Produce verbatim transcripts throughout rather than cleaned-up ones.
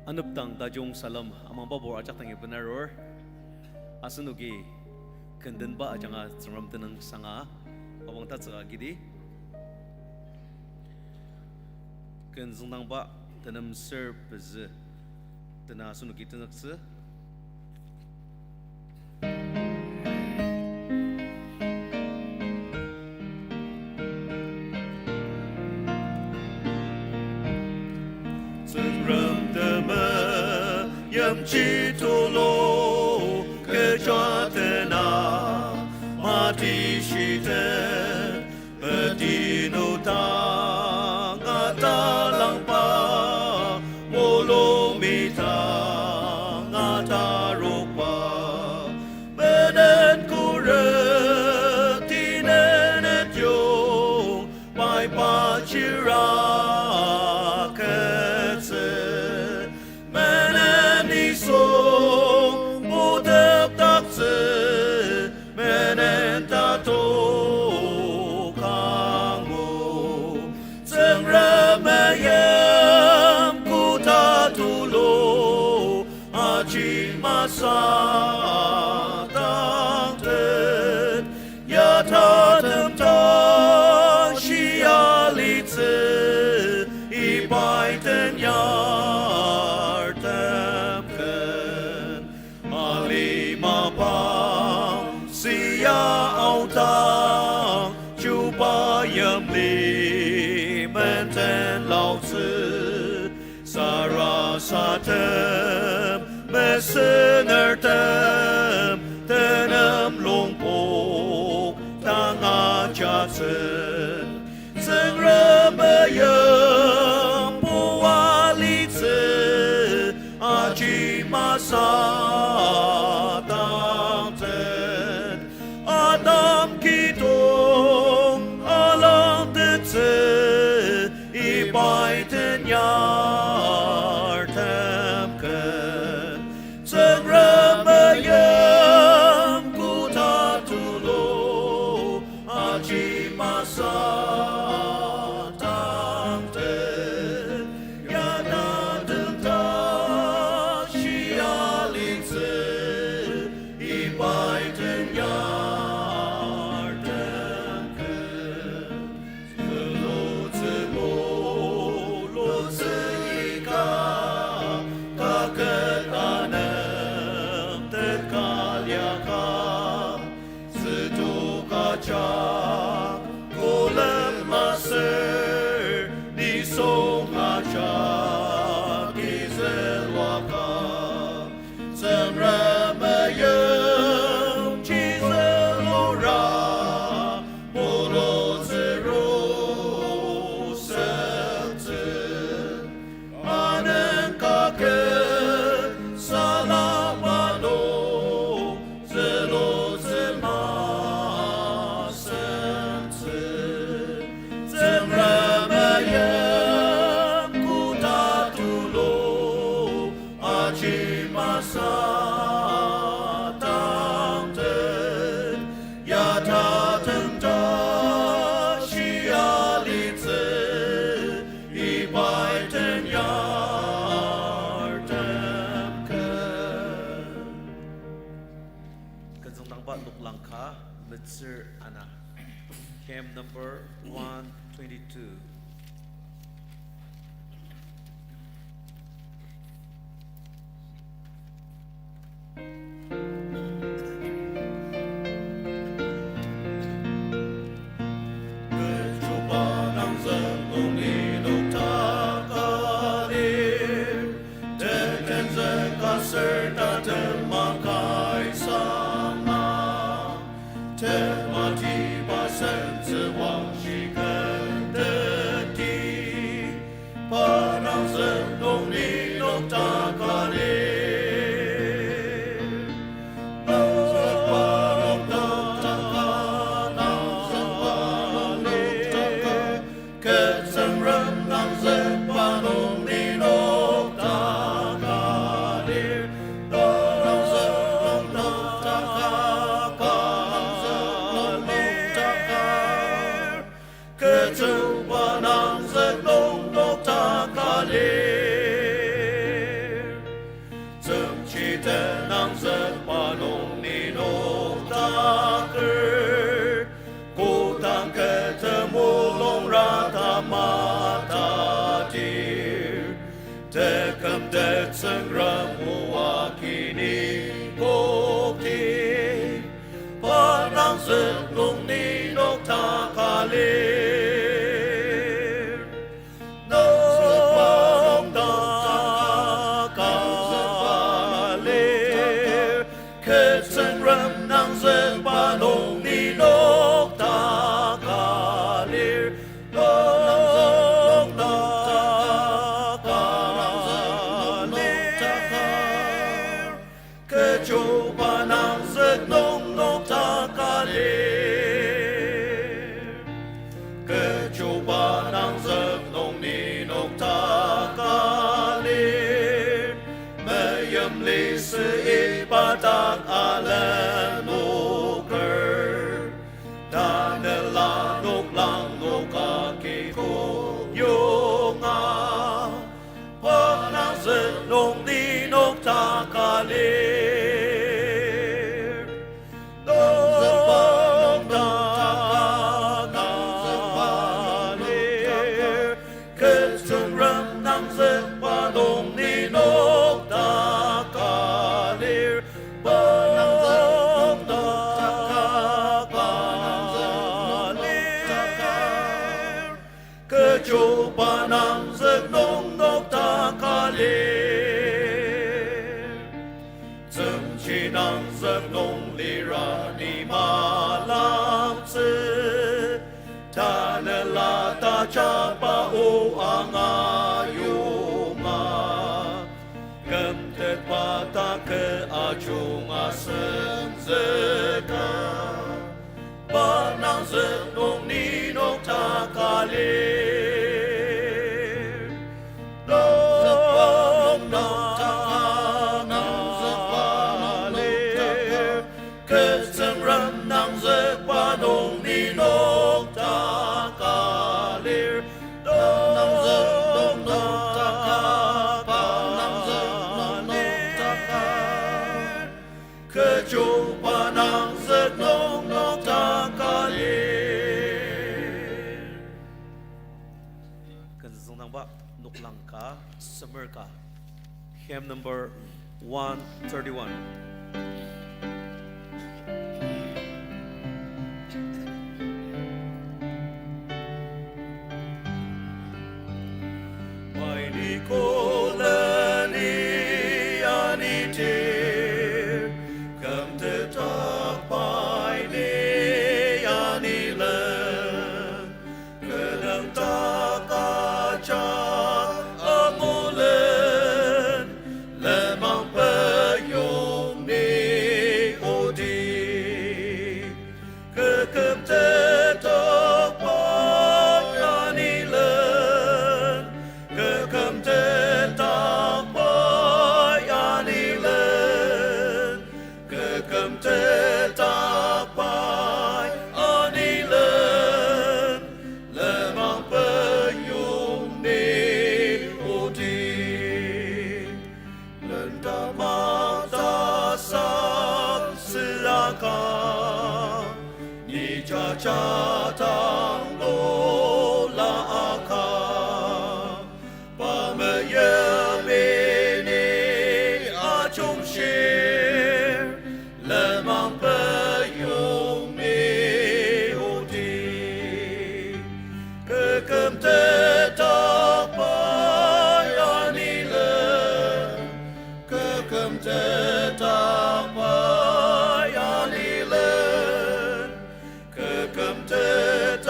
Anepdang tajung salem amangba pur ajak dangi benarur. Asenoki kendenba ajanga Tsüngrem tenüng sanga mapang tatsüka kidi. Ken züngdangba tenem ser pezü tena asenoki tenzüktsü. Tsüngrem temeim ji tulu kecha tena matishiten, petinu tanga talangba, mulumi tanga tarokba, menen khuret tinen etyong, pai pachira ketsü, menen nisung mutepdaktsü, menen tatok angu. Tsüngrem meim koda tulu aji masa tangtet, ya tatem ta shia litsü, ibai den yartem ken. Alima pang sia aodang, chuba yimli menden laotsü, sarasadem, mesenertem, tenem longpok dang ajatsü. Tsüngrem meim pua litsü, aji masa tangtet. Adam kidong alangtettsü, ibai den yartem ken. Tsüngrem meim koda tulu aji masa tangtet, ya tatem ta shia litsü, ibai den yartem ken. Zülutsü mulutsü ika, kaket anem tetkaliaka, züdok ajak kolem aser nisung ajak izüluaka. Tsüngrem meim ji zülura, mulutsüro semtsü. Anen kaket salaba nung, zülutsü masemtsü. Tsüngrem meim koda tulu aji masa tangtet, ya tatem ta shia litsü, ibai den yartem ken. Kenzüngdangba noklang ka, metsür ana. Hymn number one twenty-two. Kechuba nangzük nung ni nokdaka lir, tetenzük aser tatem makai sanga. Tematiba sentsü wangshi kenteti, pa nangzük nung ni nokdaka lir. Nangzükba nokdaka, nangzükba nokdaka. Kü Tsüngrem nangzükba nung ni nokdaka lir. Nangzük nung nokdaka, nangzük nung nokdaka. Kechuba nangzük nung nokdaka lir. Zük nung ni nokdaka lir. Nokdaka lir. Kü Tsüngrem nangzükba nung ni nokdaka lir. Nokdaka lir. Kechoba nangzük nung nokdaka lir. Kechoba nangzük nung ni nokdaka lir. Meimli sü iba dak alenoker. Tanela noklang noka kikonyonga. Pa nangzük nung ni nokdaka lir. Nokdaka lir. Kü Tsüngrem nangzükba nung ni nokdaka lir. Pa nangzük nung nokdaka lir. Kechoba nangzük nung nokdaka lir. Tsümji nangzük nung lira ni malaktsü. Tanela tajaba o angayonga. Kümtetba ta kü ajunga senzüka. Pa nangzük nung ni nokdaka lir. Nokdaka lir. Kü Tsüngrem nangzükba nung ni nokdaka lir. Nokdaka lir. Kechoba nangzük nung nokdaka lir. Kenzüngdangba noklang ka, semer ka. Hymn number one thirty-one. Pai ni koleni anitir, kümtetak pai ni anilen, kü nüngdak ajak angulen, lenmang peyong ni odi. Kü kümtetak pai anilen, kü kümtetak pai anilen, kü kümtetak pai anilen, lenmang peyong ni odi. Lendama tasak süaka, ni jaja dang lula aka. Pa meyipini ajungshir, lenmang peyong ni odi. Kü kümtetak pai anilen, kü kümtetak pai anilen, kü kümtet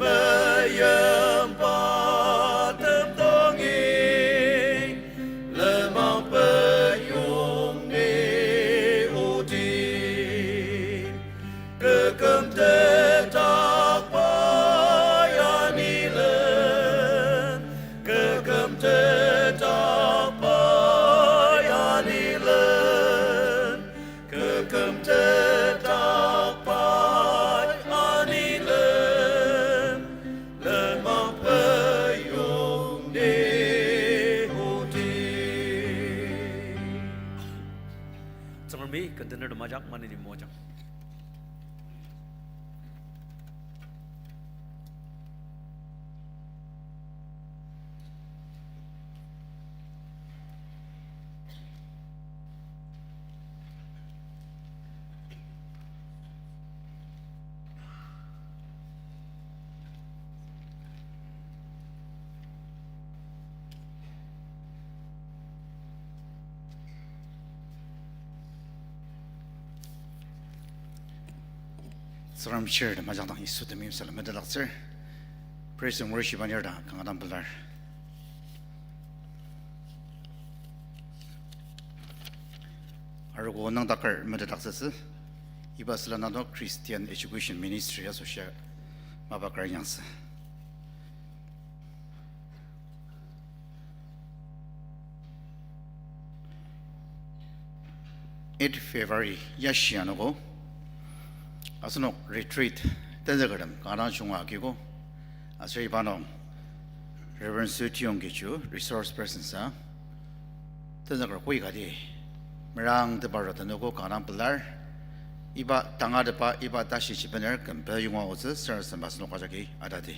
Meyimba temdangi lenmang peyong ni odi. Kü küm tetakba ya ni len, kü küm tetakba ya ni len, kü küm tetakba ya ni len, lenmang peyong ni odi. Tsüngremi ken tener temajak maneni moajang. Tsüngrem shir temajak dang Yisu temeim salem metetdaktsür. Praise and worship anir dang kanga dang pelar. Arogo nüngdaker metetdaktsütsü, iba süla nado Christian Education Ministry asoshi mapa kar inyaktsü. Eight February yashi anogo, asenok retreat tenzükertem kanga dang junga agiko, aser iba nung Reverend Sutiyong Kichu, resource person sa, tenzüker koi kati merangtepa rotenogo kanga dang pelar. Iba tangatetba, iba tashi shibener kümpe yonga otsü sarasadem asenok ajaki atadi.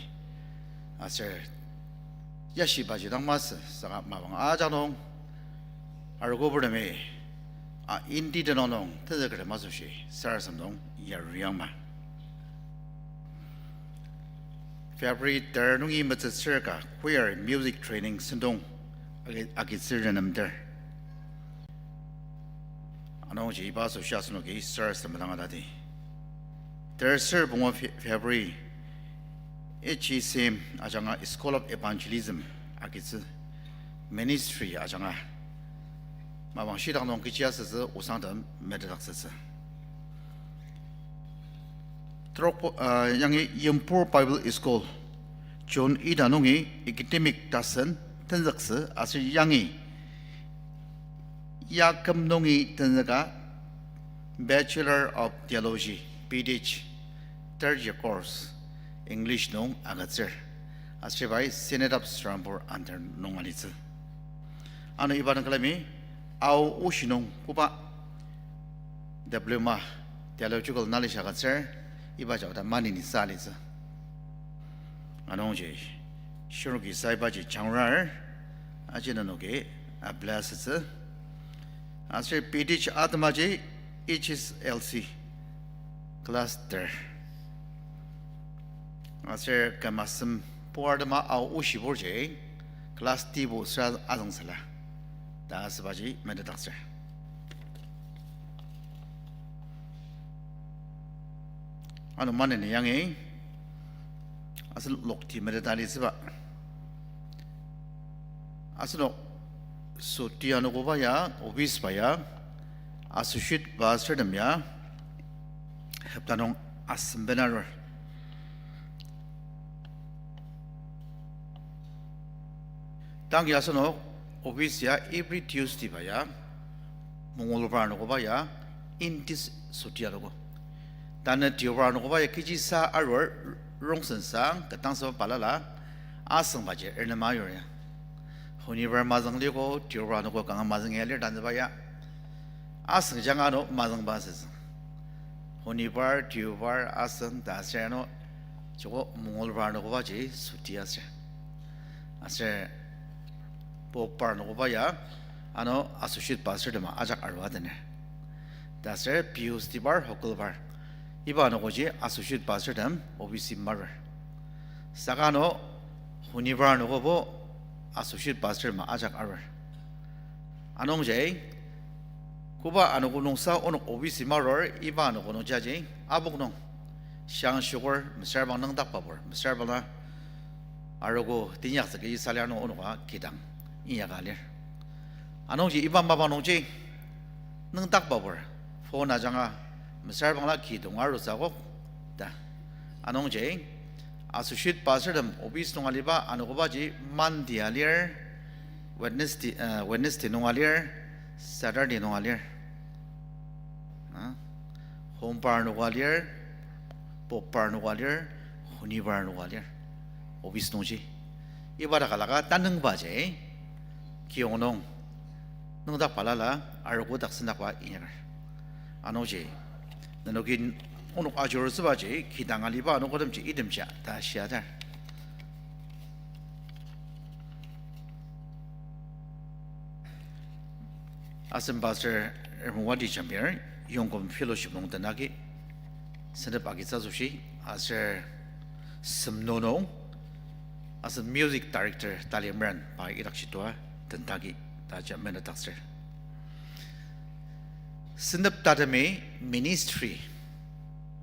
Aser yashibaji dang masü saka mapang ajak nung arogo purtemi a indi tenüng nung tenzükertem asoshi sarasadem nung yariangma. February ter nungi metsütsür ka choir music training sentong agi-, agitsü renemter. Anungji iba asoshi asenoki sarasadem dang atadi. Ter ser pungu Fe-, February, H E C M ajanga School of Evangelism agitsü ministry ajanga mapang shidang nung kechi asütsü osangtem metetdaktsütsü. Trokpo, uh, yangi Yimphur Bible School, June ita nungi academic tasen tenzüktsü aser yangi ya küm nungi tenzüka Bachelor of Theology, B Th, third year course, English nung agütsür. Aser pai Synod of Serampore under nung alitsü. Ano iba nung külemi, Ao oshi nung koba diploma theological knowledge agütsür, iba jao ta maneni sa alitsü. Anungji, shirnoki sa ibaji jangrar, aji nenoki apply asütsü. Aser B Th atemaji H S L C class ter. Aser küm asem puar tema Ao oshi purji class tibo sra azüngsüla ta asübaji metetdaktsür. Ano maneni yangi asen lokti meteta alitsüba. Asenok soti anogoba ya, office ba ya, associate pastor tem ya, hepta nung asem benarur. Tang ya asenok office ya every Tuesday ba ya, Mongolbar anogoba ya, intis soti anogo. Tanü Deobar anogoba ya kechisa arur rongsen sang ketdangsüba balala asüngbaji renema ayur ya. Honibar mazüng liko, Deobar anogo kanga mazüng ya lir tanüba ya. Asüng jang ano mazüngba asütsü. Honibar, Deobar, asüng ta aser ano joko Mongolbar anogobaji soti aser. Aser Bopbar anogoba ya, ano associate pastor tema ajak arua dener. Ta aser Bistibar, Hokelbar, iba anogoji associate pastor tem office marur. Saka ano Honibar anogobo associate pastor tema ajak arur. Anungji, koba anogo nungsa onok office marur, iba anogo nungji aji, apok nung Shang shukur, mesüra bang nüngdakbabur, mesüra bang na arogo teinyaktsü kechi salir ano onoka kidang inyaka lir. Anungji iba mapang nungji nüngdakbabur phone ajanga mesüra bang la kidong arutsü akok ta. Anungji associate pastor tem office nung aliba anogobaji Monday alir, Wednesday, uh, Wednesday nung alir, Saturday nung alir. Ah, Hombar nung alir, Popbar nung alir, Honibar nung alir. Office nungji. Iba dak alaka tanüngbaji, kiyong nung, nüngdak balala, arogo dak sendakba inyaker. Anungji, nenoki onok ajurutsübaji, kidang aliba anogotemji itemji ta shiatar. Asen pastor Reverend Wadi Jamir, Yongkum Fellowship nung tenagi, sentep agitsü asoshi, aser semno nung, asen music director Tali Meren pa idakji tua tentagi ta ja menedaktsür. Sentep tatemi ministry,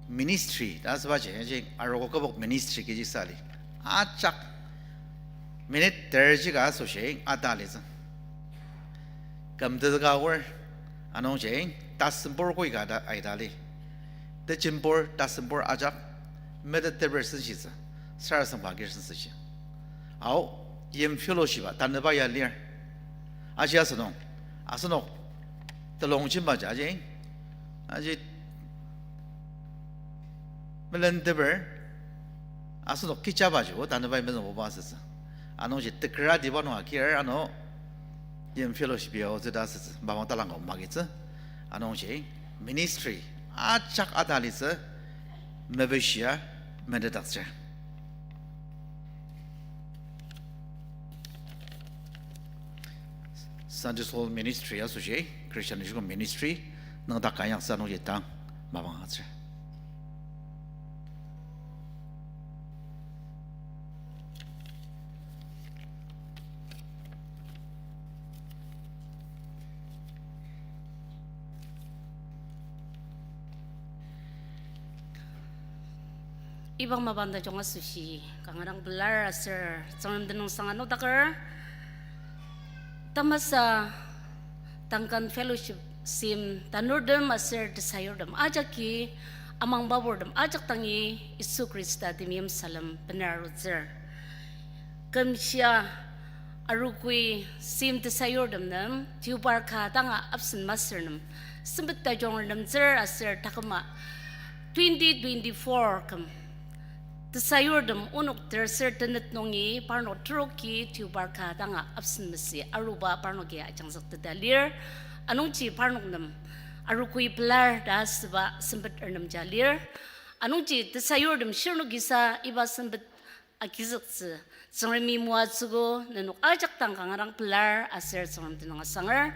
ministry ta asübaji, aji arogo kübok ministry kechi sa li. Ajak minute terji ka asoshi ata litsü. Kümtezüka aor, anungji, tasümbur koika ta aita li. Tejembur, tasümbur ajak, meteteper senshitsü, sarasademba agir senshitsü. Ao, yim fellowship-a tanüba ya lir. Aji asenok, asenok, telongjem baji, aji, aji, melenteper, asenok kicha baji, o, tanüba ya mezüngbuba asütsü. Anungji tekeratiba nung akir, ano, yim fellowship ya otsü ta asütsü, mapang talangka magitsü. Anungji, ministry, ajak ata litsü, mepishia, menedaktsür. Sunday School Ministry asoshi, Christian Education Ministry, nüngdak ka inyaktsü nungji tang mapang atsür. Iba mapang tajung asoshi, kanga dang pelar aser Tsüngrem tenüngsang ano daker. Tamasa Duncan Fellowship sim tanurtem aser tesayurtem ajaki amangbaburtem ajak dangi Yisu Khrista temeim salem bener arutsür. Kümshia arogoi sim tesayurtem nem, tiobar ka danga absent master nem, sempet tajung lemtsür aser taküma twenty twenty-four küm tesayurtem onok terser tenet nungi parnok teroki tiobar ka danga absent masü aruba parnoki ajangzükteta lir. Anungji parnok nem arogoi pelar ta asüba sempet ernemja lir. Anungji tesayurtem shirnokisa iba sempet agizüktsü Tsüngremi moatsüogo, nenok ajak dang kanga dang pelar aser Tsüngrem tenüng asanger.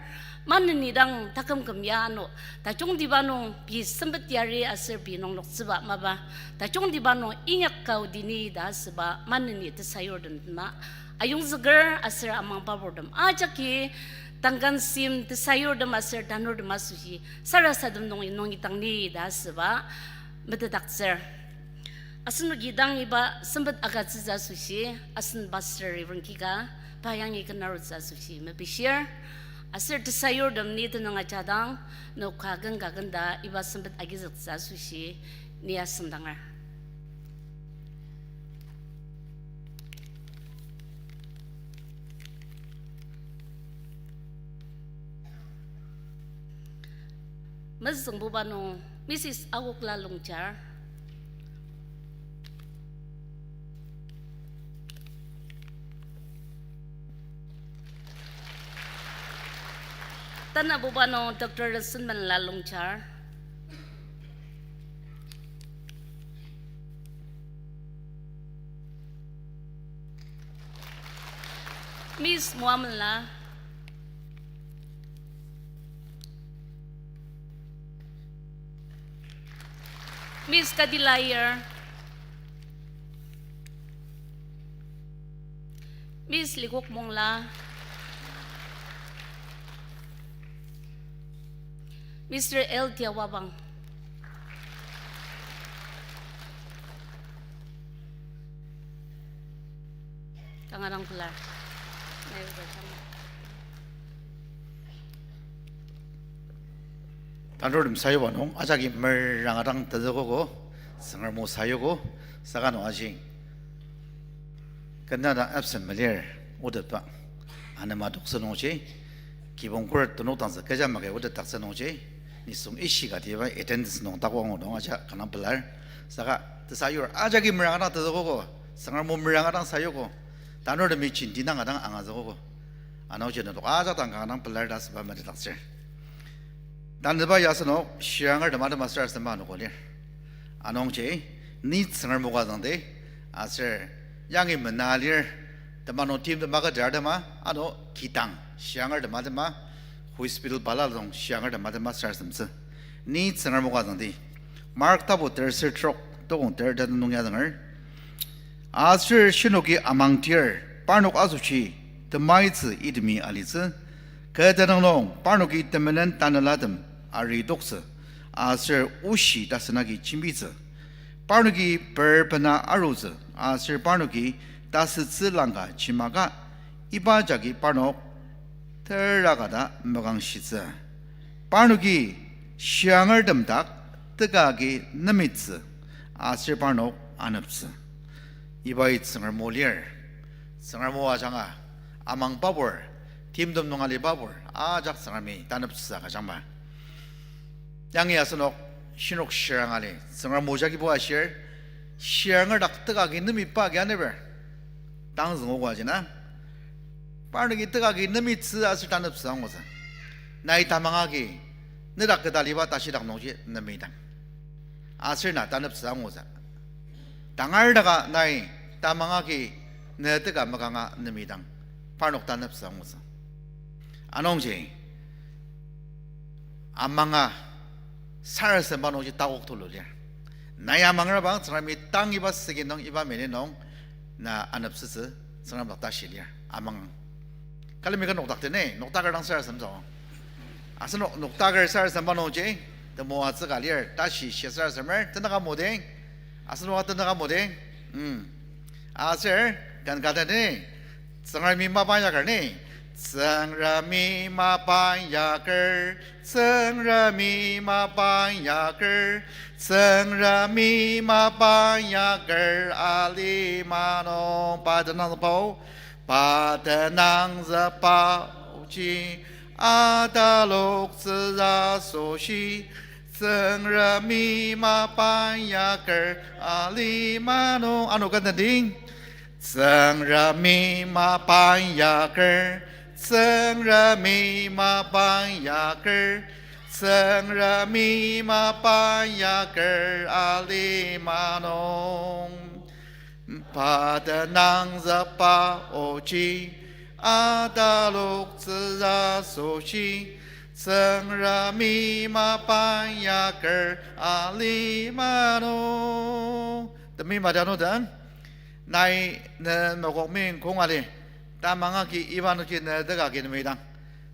Maneni dang taküm küm ya ano tajungtiba nung pei sempet yari aser pei nungnoktsüba mapa, tajungtiba nung inyak kaudi ni ta asüba maneni tesayurtem tema ayongzüker aser amangbaburtem ajaki Duncan sim tesayurtem aser tanurtem asoshi sarasadem nungi nungi dang ni ta asüba metetdaktsür. Asenoki dang iba sempet agütsütsü asoshi, asen pastor Reverend Kika, pa yangi ken arutsü asoshi mepishir. Aser tesayurtem ni tenüng ajadang, noksa ken ka ken ta iba sempet agizüktsü asoshi, ni asüngdanger. Mezüngbuba nung Missus Agokla Longchar. Tanabuba nung Doctor Senmenla Longchar. Miss Moamenla. Miss Kadilayer. Miss Likokmongla. Mister L Tiawabang. Kanga dang pelar. Tanurtem sayuba nung, ajaki meranga dang tezükogo, Tsüngrem o sayugo, saka nung aji. Kena dang absent melir, otetba. Anema toktsü nungji, kibong khuret tenok dangtsü kecha maki otetdaktsü nungji, nisung ishika tiba attendance nung takwa angu nung aja kanga pelar. Saka tesayur ajaki meranga dang tezükogo, Tsüngrem o meranga dang sayugo. Tanurtemi jenti nanga dang angazükogo. Anungji nenok ajak dang kanga dang pelar ta asüba metetdaktsür. Tanüba ya asenok shirangertem atema sarasadema anogo lir. Anungji, ni Tsüngrem o ka züngdi, aser yangi mena lir, tema nung timtem aketer atema, ano kidang shirangertem atema, hospital balala nung shirangertem atema sarasademtsü. Ni Tsüngrem o ka züngdi. Mark tapu terser trok, tokong ter ta nung ya zünger. Aser shinoki amangtir, parnok asoshi temaitsü itemi alitsü, kü tenüng nung parnoki temenen tanelatem aritoktsü, aser oshi tasen agi jembitsü. Parnoki per bena arutsü, aser parnoki tasütsü langka jemaka, iba jagi parnok teraka ta mekangshitsü. Parnoki shirangertem dak teka agi nemitsü, aser parnok aneptsü. Ibai Tsüngrem o lir. Tsüngrem o ajanga, amangbapur, timtem nung alibapur, ajak Tsüngremi taneptsü agüjangma. Yangi asenok, shinok shirang ali, Tsüngrem o jagibo ashir, shiranger dak teka agi nemiba agi aneper. Tang züngogo ajina. Parnoki teka agi nemitsü aser taneptsü angutsü. Nai tamang agi, nedak ketaliba tashidak nungji nemidang. Aser na taneptsü angutsü. Tangar daka nai tamang agi ne teka makanga nemidang. Parnok taneptsü angutsü. Anungji, amanga sarasademba nungji takok tulu lir. Nai amangrabang Tsüngremi tang iba seki nung iba minute nung na aneptsütsü Tsüngrem dak tashi lir. Amang. Kalemi ka nokdak tene, nokdaker dang sarasademtsü. Asenok nokdaker sarasademba nungji, temoatsü ka lir, tashi shia sarasademer, tenüka modi, asenok tenüka modi, mm. Aser, kan ka tene, Tsüngremi mapa inyaker ni, Tsüngremi mapa inyaker, Tsüngremi mapa inyaker, Tsüngremi mapa inyaker alima nung pa tenangzükba o, pa tenangzükba oji ataloktsü asoshi, Tsüngremi mapa inyaker alima nung. Ano kü tending. Tsüngremi mapa inyaker, Tsüngremi mapa inyaker, Tsüngremi mapa inyaker alima nung. Pa tenangzükba oji ataloktsü asoshi, Tsüngremi mapa inyaker alima nung. Temi madianu den, nai ne mokok ming kong ali, tamang agi iba nungji ne teka agi nemidang.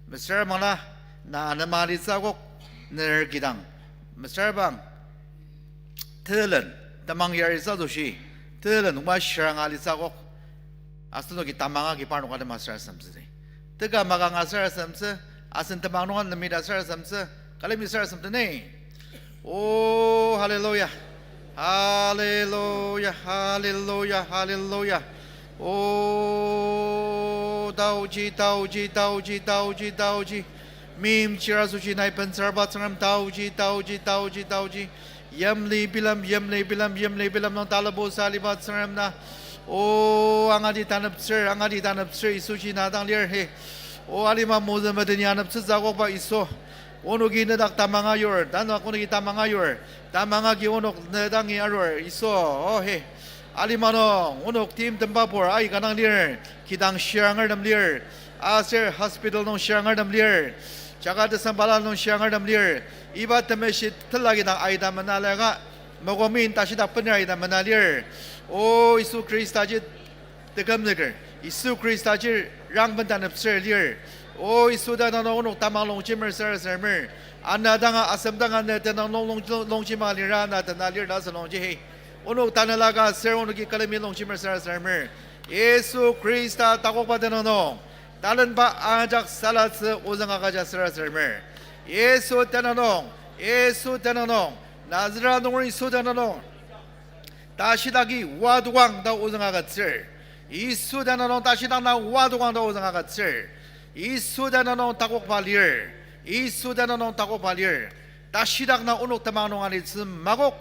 Mesüra bangla, na anema alitsü akok, ner kidang. Mesüra bang, telen, temang yaritsü asoshi, telen nungba shiranga alitsü akok, asenoki tamang agi parnok atema sarasademtsü di. Teka makanga sarasademtsü, asen temang nunga nemita sarasademtsü, kalemi sarasademtsü ni. O, hallelujah. Hallelujah, hallelujah, hallelujah. O, taoji, taoji, taoji, taoji, taoji. Meimchir asoshi nai bensarba Tsüngrem taoji, taoji, taoji, taoji. Yimli bilem, yimli bilem, yimli bilem nung talabo sa aliba Tsüngrem na. O, angati taneptsür, angati taneptsür, Yisuji na dang lir he. O, alima mozü medeni aneptsütsü akokba Yisu. Onoki nedak tamang ayur, tanak onoki tamang ayur. Tamang agi onok ne dangi arur, Yisu, o he. Alima nung, onok timtemba pur aika dang lir, kidang shirangertem lir. Aser hospital nung shirangertem lir. Jaka tesem balala nung shirangertem lir. Iba temeshi tela kidang aita mena liaka, mokomin tashidak bener aita mena lir. O Yisu Khristaji tekümzüker, Yisu Khristaji rangben taneptsür lir. O Yisu, tanü onok tamang longjemer sarasademer. Ana danga, asem danga ne tenüng long, long, longjema lira na tena lir ta asü longji he. Onok tanela ka ser onoki külemi longjemer sarasademer. Yisu Khrista takokba tenüng nung, talenba ajak salatsü ozüng agüja sarasademer. Yisu tenüng nung, Yisu tenüng nung, Nazareth nunger Yisu tenüng nung, tashidaki wadokang ta ozüng agütsür. Yisu tenüng nung tashidak na wadokang ta ozüng agütsür. Yisu tenüng nung takokba lir. Yisu tenüng nung takokba lir. Tashidak na onok temang nung alitsü makok.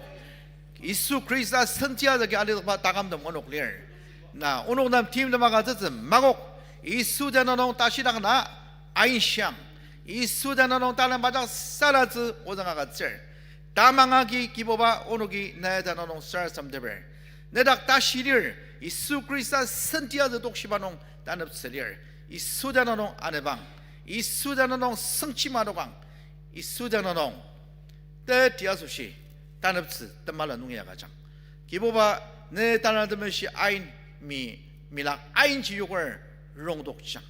Yisu Khrista senti azüki alidakba takümtem onok lir. Na onok nem timtem agütsütsü makok. Yisu tenüng nung tashidak na ainshiang. Yisu tenüng nung talenba ajak salatsü ozüng agütsür. Tamang agi Kibuba onoki ne tenüng nung sarasademteper. Nedak tashi lir, Yisu Khrista senti azü tokshiba nung taneptsü lir. Yisu tenüng nung anepang. Yisu tenüng nung sengchi madokang. Yisu tenüng nung teti asoshi taneptsü temela nung ya agüjang. Kibuba, ne Tanela Temeshi ain mi, milak ainji yoker rongdokjang.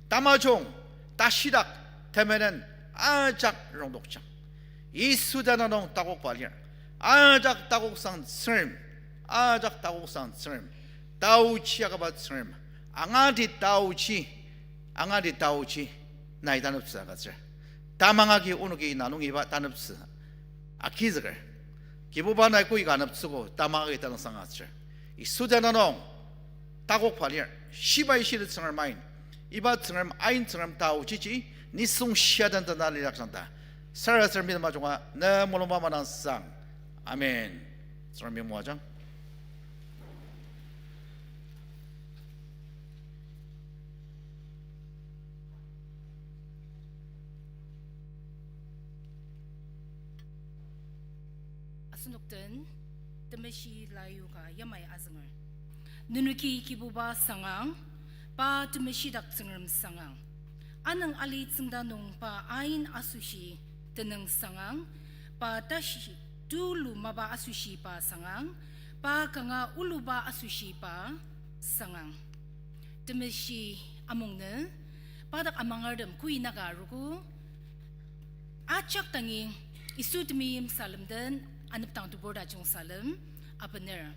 Tamajung, tashidak, temenen, ajak rongdokjang. Yisu tenüng nung takokba lir. Ajak takoksang Tsüngrem. Ajak takoksang Tsüngrem. Taochi akaba Tsüngrem. Angati taochi. Angati taochi. Nai taneptsü agütsür. Tamang agi onoki na nungiba taneptsü agizüker. Kibuba, nai kü ka aneptsüogo, tamang agi tenüngsang agütsür. Yisu tenüng nung takokba lir, shibai shidi Tsüngrem ain. Iba Tsüngrem ain, Tsüngrem taochiji, nisung shia den tena liliakjang ta sarasademtema junga ne mulungba madangsang. Amen. Tsüngremi moajang. Asenok den temeshi layu ka yamai azünger. Nenoki Kibuba sangang, pa temeshidak Tsüngrem sangang. Anüng ali tsüngda nung pa ain asoshi tenüng sangang, pa tashi tulu mapa asoshi pa sangang, pa kanga uluba asoshi pa sangang. Temeshi amungnü, pa dak amangertem kü naka arogo, ajak dangi Yisu temeim salem den anepdang tebur tajung salem abener.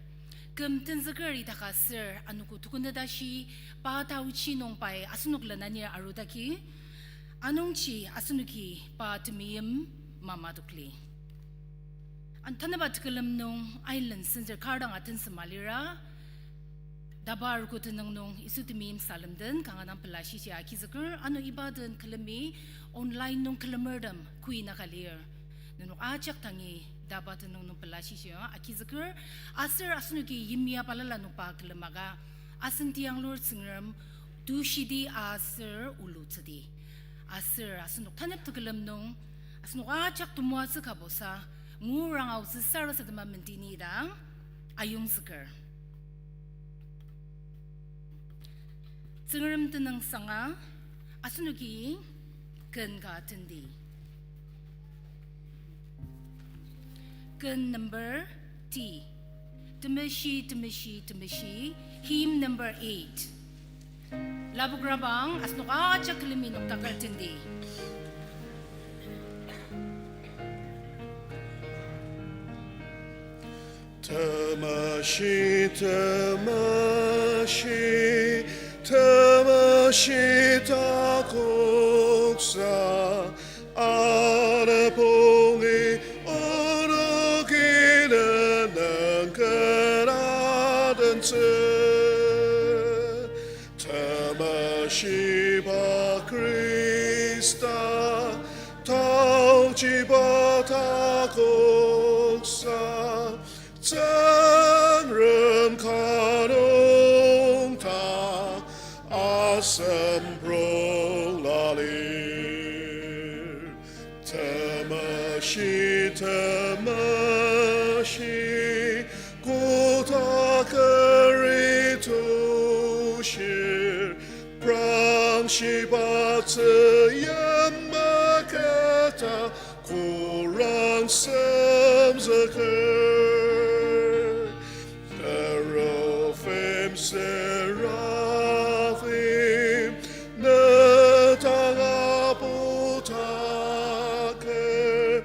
Küm tenzüker idaka ser anogo tukünü tashi pa taochi nung pai asenok lenanir arudaki, anungji asenoki pa temeim mamadokli. An tanaba tekülem nung ain len senzür kar dang atensema lira, DABA arogo tenüng nung Yisu temeim salem den kanga dang pela shishia agizüker, ano iba den külemi online nung külemertem kü naka lir. Nenok ajak dangi DABA tenüng nung pela shishia agizüker, aser asenoki yimya balala nokba külemaka, asen tiyanglur Tsüngrem tushidi aser ulutsüdi. Aser asenok tanep tekülem nung, asenok ajak temoatsü kabosa, ngurang aotsü sarasadema mendeni dang ayongzüker. Tsüngrem tenüng sanga, asenoki ken ka tendi. Ken number T. Temeshi, temeshi, temeshi. Hymn number eight. Lapokrabang, asenok ajak külemi noktaker tendi. Temeshi, temeshi, temeshi takoksa, ane pungi onoki nenen kenadentsü. Temeshi pa Khrista, taochiba takoksa, Tsüngrem ka nung ta asemprongla lir. Temeshi, temeshi, kotakeri tushir, prangshiba tzü yameketa korang semzüker. Kerufim, serafim, ne dang apu taker,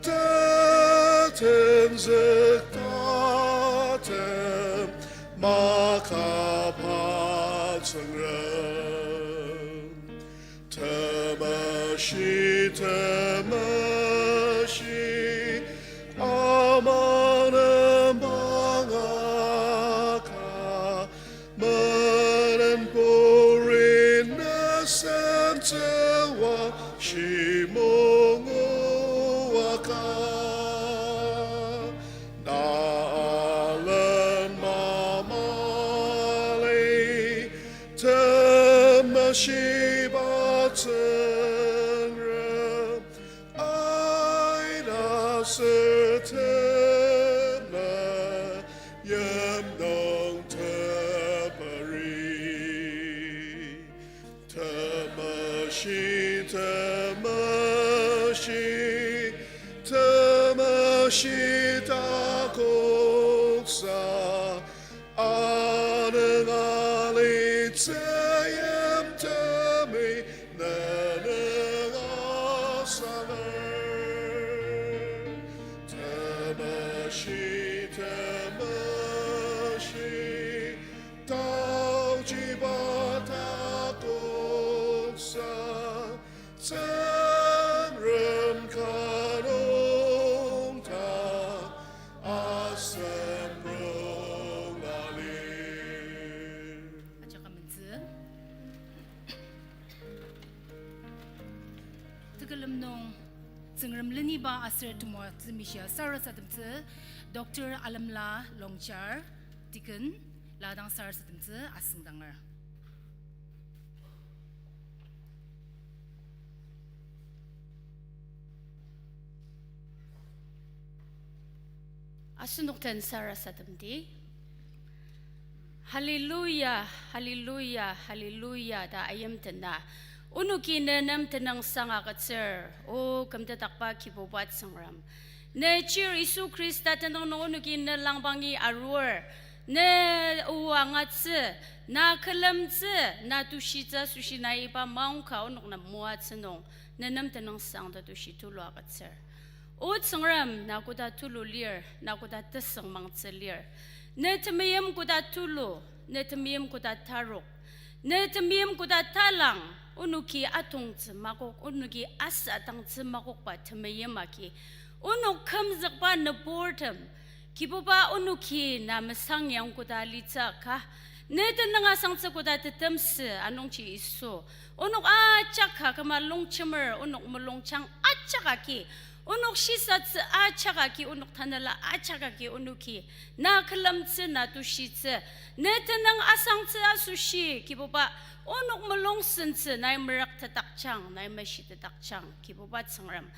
tetenzükta Tsüngrem, temeshi, temeshi, amanem bangaka, menen puri nesen tsewa shimungu aka. Na alen mamali, temeshiba Tsüngrem, aina sür temeyim nung teperi. Temeshi, temeshi, temeshi takoksa, anüng alitsü yimtemi nenüng asanger. Temeshi, temeshi, taochiba takoksa, Tsüngrem ka nung ta asemprong alir. Ajak amentsü. Tekülem nung Tsüngrem leniba aser temoatsü mishia sarasademtsü, Doctor Alemla Longchar, Deacon, la dang sarasademtsü asüngdanger. Asenok den sarasademdi. Hallelujah, hallelujah, hallelujah ta ayimtena. Onoki ne nem tenüngsang agütsür, o kümtetdakba Kibuba Tsüngrem. Ne chir Yisu Khrista tenüng nung onoki ne langbangi arur. Ne o angatsü, na külemtsü, na tushitsü asoshi nai iba maongka onok nem moatsü nung, ne nem tenüngsang ta tushi tulu agütsür. O Tsüngrem, na koda tulu lir, na koda tesüngmangtsü lir. Ne temeim koda tulu, ne temeim koda tarok. Ne temeim koda talang, onoki atongtsü makok, onoki asadangtsü makokba temeim agi. Onok kümzükba nüburtem, Kibuba onoki na mesang yang koda alitsü ka. Ne tenüng asangtsü koda tetemsü anungji Yisu. Onok ajak ka küma longjemer onok mulungjang ajak agi. Onok shisatsü ajak agi, onok tanela ajak agi onoki. Na külemtsü, na tushitsü. Ne tenüng asangtsü asoshi, Kibuba, onok mulungsentsü, nai meraktetdakjang, nai meshitedakjang, Kibuba Tsüngrem.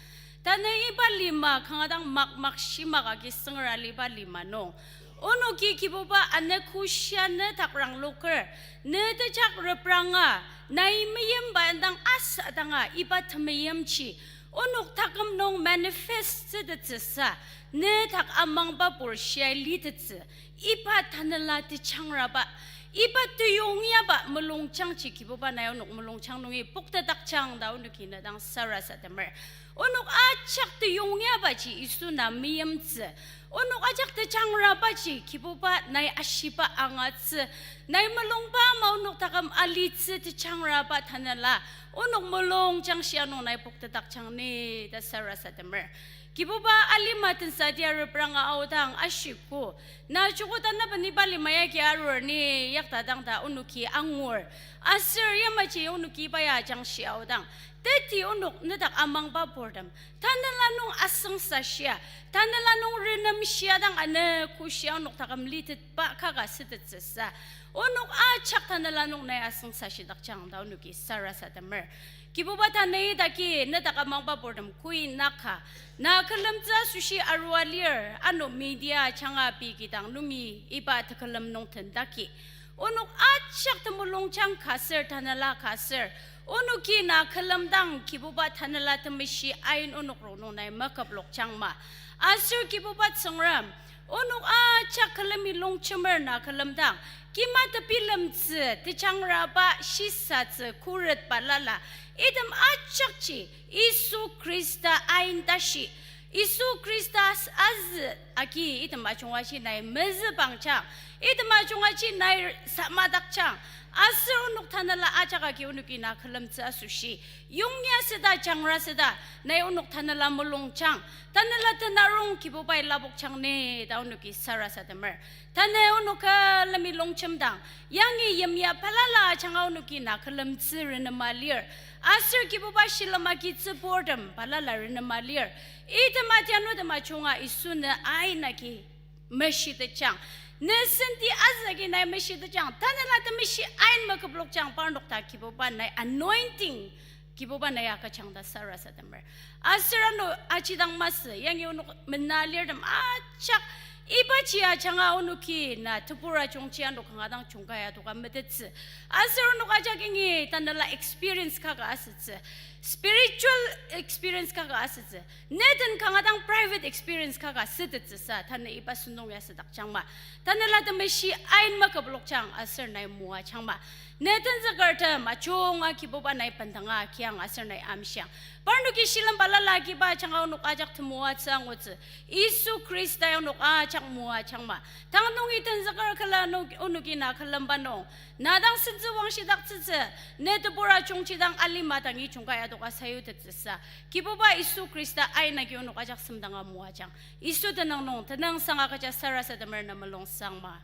Tanü iba lima kanga dang mak mak shimak agi sünger aliba lima nung, onoki Kibuba ane kushia ne dak rangloker, ne tejak repranga, nai meyimba indang asadanga iba temeimji onok taküm nung manifest tsütettsüsa, ne dak amangba pur shia litettsü, iba tanela tejangraba, iba teyongyaba mulungjangji Kibuba nai onok mulungjang nungi poktetdakjang ta onoki ne dang sarasademer. Onok ajak teyongyabaji Yisu na meimtsü. Onok ajak tejangrabaji Kibuba nai ashiba angatsü. Nai mulungba ama onok taküm alitsü tejangraba tanela. Onok mulungjang shia nung nai poktetdakjang ni ta sarasademer. Kibuba alima tensa tia repranga aodang ashiko. Na joko tanaba ni iba lima yagi arur ni yaktadang ta onoki angur. Aser yamaji onoki iba ya ajangshi aodang, teti onok nedak amangba purtem, tanela nung asüngsa shia, tanela nung renem shia dang ane kushia onok taküm litetba kaka sütettsüsa, onok ajak tanela nung nai asüngsa shidakjang ta onoki sarasademer. Kibuba tanü idaki nedak amangba purtem kui naka, na külemtsü asoshi arua lir, ano media ajanga pei kidang nungi iba tekülem nung tendaki. Onok ajak temulungjang ka ser, tanela ka ser, onoki na külemdang Kibuba tanela temeshi ain onok rongnung nai meküplokjangma. Aser Kibuba Tsüngrem, onok ajak külemi longjemer na külemdang, kima tebilemtsü, tejangraba, shisatsü, khuret balala, item ajakji Yisu Khrista ain tashi, Yisu Khrista s-, azü agi item ajungaji nai mezübangjang, item ajungaji nai samadakjang, Aser onok tanela ajak agi onoki na külemtsü asoshi, yongya süda, jangra süda, nai onok tanela mulungjang, tanela tenarong Kibubai lapokjang ni ta onoki sarasademer. Tanü onok külemi longjemdang, yangi yimya balala ajanga onoki na külemtsü renema lir. Aser Kibuba shilem agitsü purtem balala renema lir. Item atianu tema junga Yisu nü ain agi meshitetjang. Ne senti azügi nai meshitetjang. Tanela temeshi ain meküplokjang parnok ta Kibuba nai anointing, Kibuba nai agüjang ta sarasademer. Aser ano ajidang masü, yangi onok mena lirtem ajak ibaji ajanga onoki na tebur ajungji ano kanga dang jungkai adoka metettsü. Aser onok ajak ingi tanela experience kaka asütsü. Spiritual experience kaka asütsü. Ne den kanga dang private experience kaka sütettsüsa, tanü iba sentong ya südakjangma. Tanela temeshi ain meküplokjang aser nai moajangma. Ne tenzükertem ajunga Kibuba nai bendanga kiang aser nai amshiang. Parnoki shilem balala agiba ajanga onok ajak temoatsü angutsü. Yisu Khrista ya onok ajak moajangma. Tang nungi tenzüker küla nung onoki na külemba nung, na dang sentsü wangshidaktsütsü, ne tebur ajungji dang alima dangi jungkai adoka sayutettsüsa, Kibuba Yisu Khrista ain agi onok ajak semdanga moajang. Yisu tenüng nung tenüngsang agüja sarasademer na mulungsangma.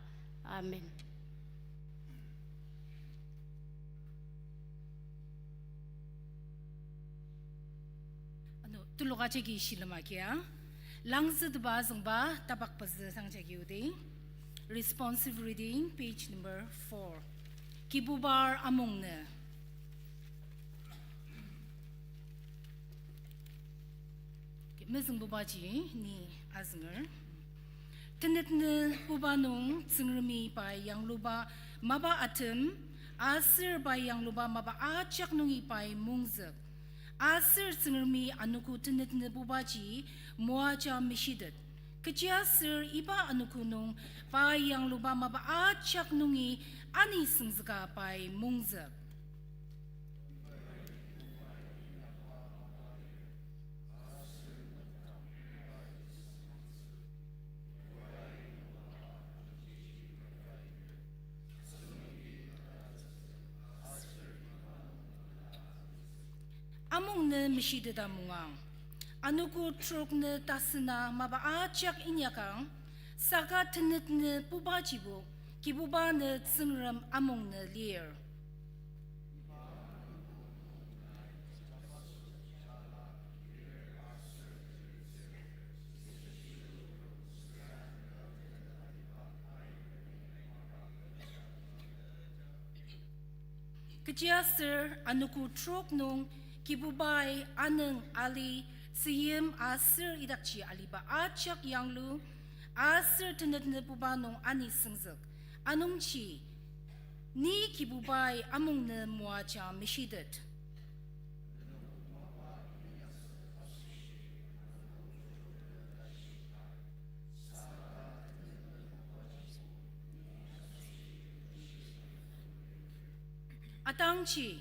Amen. Ano, tuluka jagi shilem agia. Langzütepa azüngba tapak pezü sang jagi odi. Responsive reading, page number four. Kibubar amungnü. Mezüngbubaji ni azünger. Tenetnübuba nung Tsüngremi pai yangluba mapa atem, aser pai yangluba mapa ajak nungi pai mungzük. Aser Tsüngremi anogo tenetnübubaji moaja meshitet. Kechiaser iba anogo nung pai yangluba mapa ajak nungi ani süngzüka pai mungzük. Amungnü meshiteta mungang. Anogo trok nü tasüna mapa ajak inyakang, saka tenetnübubajibo, Kibuba nü Tsüngrem amungnü lir. Kechiaser anogo trok nung Kibubai anüng ali, tzüyim aser idakji aliba ajak yanglu, aser tenetnübuba nung ani süngzük. Anungji, ni Kibubai amungnü moaja meshitet. Atangji,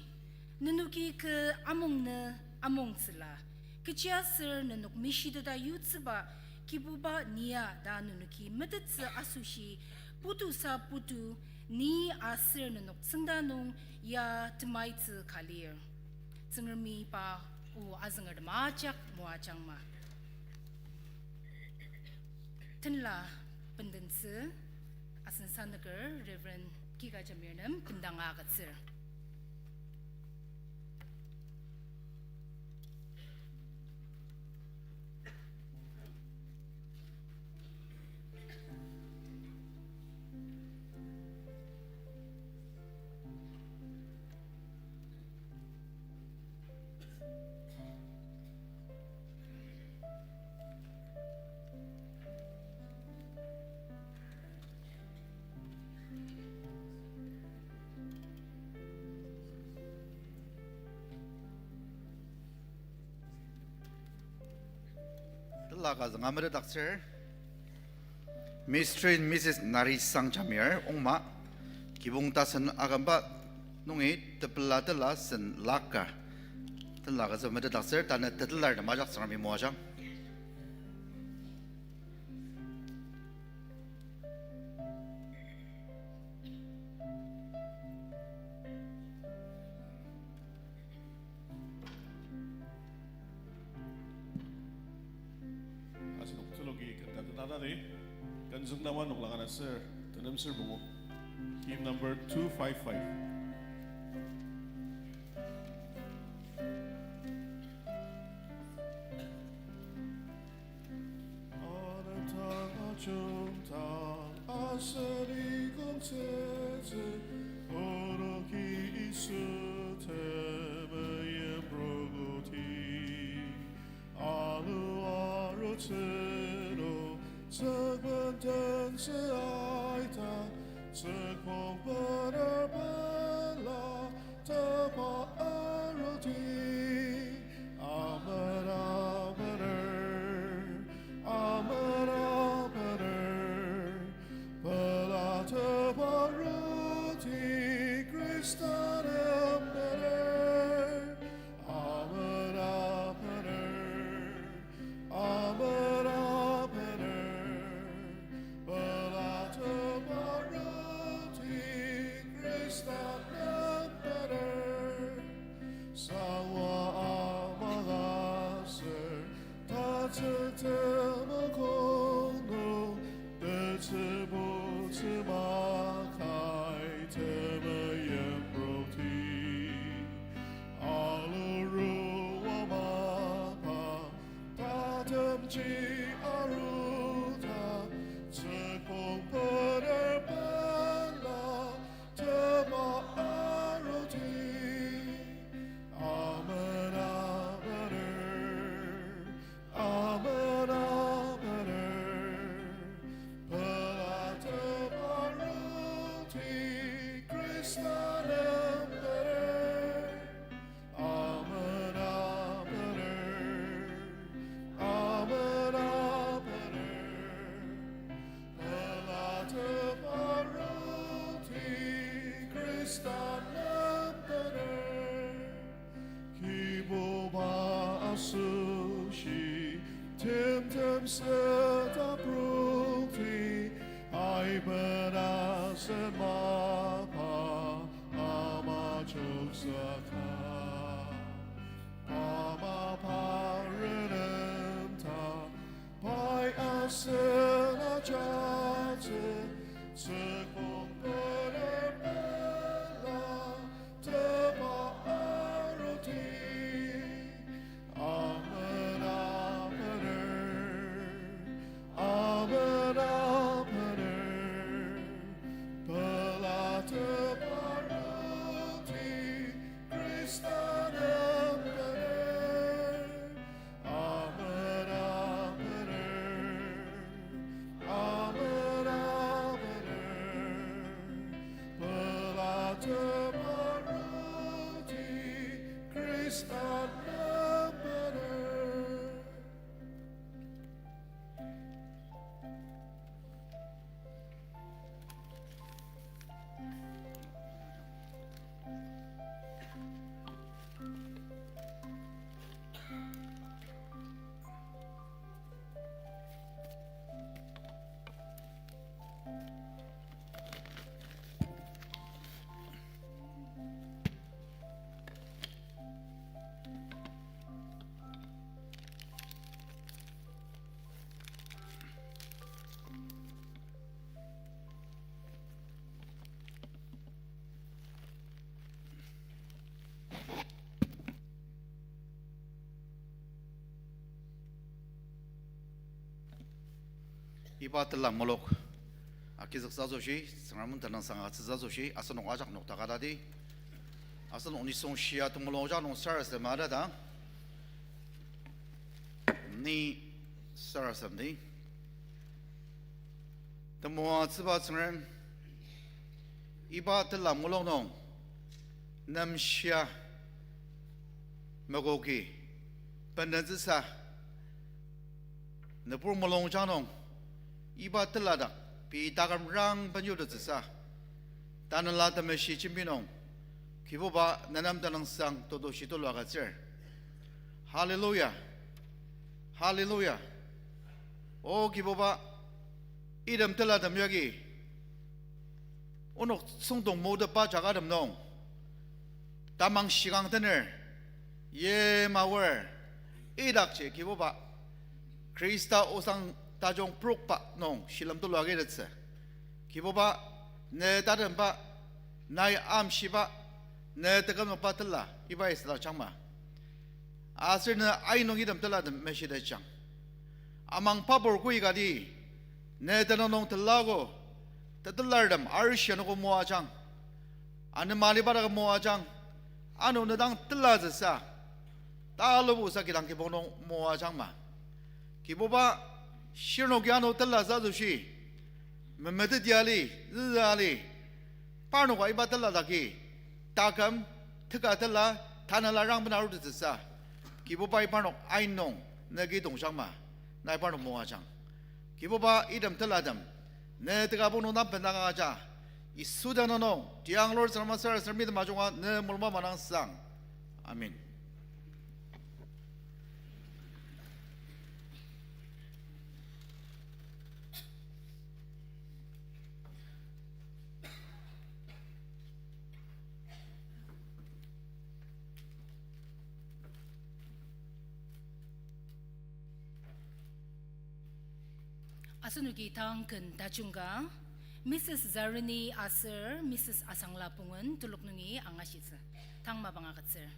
nenoki kü amungnü amungtsüla, kechiaser nenok meshiteta yutsüba Kibuba nia ta nenoki metettsü asoshi, putusa putu, ni aser nenok tsüngda nung ya temaitsü ka lir. Tsüngremi pa o azüngertem ajak moajangma. Tenla bendentsü asen sanüker Reverend Kika Jamir nem bendanga agütsür. Tela kazünga metetdaktsür, Mister and Missus Narisang Jamir, Ongma, kibong tasen akümba nungi tepela tela sen laka. Tela kazü metetdaktsür, tanü tetelar nem ajak Tsüngremi moajang. Ni, Künzüng Nama noklang ana ser, tenem ser pungu. Hymn number two five five. Anatang ajungtang aseni kongtsütsü, onoki Yisu temeim proguti. Alu arutsü nung, tsükben tentsü aita, tsükbong bener pela, tepa aruti. Amen, amen, amen, amen. Pela tepa aruti Khristan embener. Amen, amen, amen, amen. Pela tepa aruti Khristan embener. Sangwa amaka ser, tatsü temekong nung, tetsübutsü makai temeim prokti. Alu rua mapa, tatemji aruta, tsükbong bener pela, tepa aruti. Amen, amen, amen, amen. Pela tepa aruti Khristan embener. Amen, amen, amen, amen. Pela tepa aruti Khristan embener. Kibuba asoshi, timtem seta prokti, aiben asen mapa, ama chokzüka. Ama pa renemta, pai asen ajatsü, tsükbong bener pela, tepa aruti. Amen, amen, amen, amen. Pela tepa aruti Khristan embener. Amen, amen, amen, amen. Pela tepa aruti Khristan embener. Iba tila mulok agizüktsü asoshi, Tsüngrem tenüngsang agütsütsü asoshi, asenok ajak nokdaka tadi. Asenok nisung shia temulung ajak nung sarasadem atadang. Ni sarasadem di. Temoatsüba Tsüngrem, iba tila mulok nung, nem shia, makoki, bendentsüsa, nübur mulungjang nung, iba tila dak, pei taküm rang benyutettsüsa, Tanela Temeshi jembi nung, Kibuba nenem tenüngsang tetushi tulu agütsür. Hallelujah. Hallelujah. O Kibuba, item telatem yagi, onok süngdong motepa jagatem nung, tamang shigang tener, yima aor, idakji Kibuba, Khrista osang tajung prokba nung shilem tulu agitettsü. Kibuba, ne tatemba, nai amshiba, ne tekümnokba tela iba isüla jangma. Aser ne ainung item telatem meshitetjang. Amang pabur kü ikati, ne tenüng nung telago, tetelartem arishi anogo moajang. Anema aliba dak moajang. Ano ne dang telatsüsa, talubusa kidang kibong nung moajangma. Kibuba, shirnoki ano telatsü asoshi, memeteti ali, züzü ali, parnoka iba tela daki, taküm, teka tela, tanela rangbena arutettsüsa, Kibubai parnok ainung, ne ki tongshangma, nai parnok moajang. Kibuba, item telatem, ne tekabong nung dang bendang aja, Yisu tenüng nung, tiang Lord Tsüngrem aser aser mitem ajunga ne mulungba manang sang. Amen. Asenoki tang ken tajung ka, Mrs. Zarini aser Mrs. Asangla Pungen telok nungi angashitsü. Tang mapang agütsür.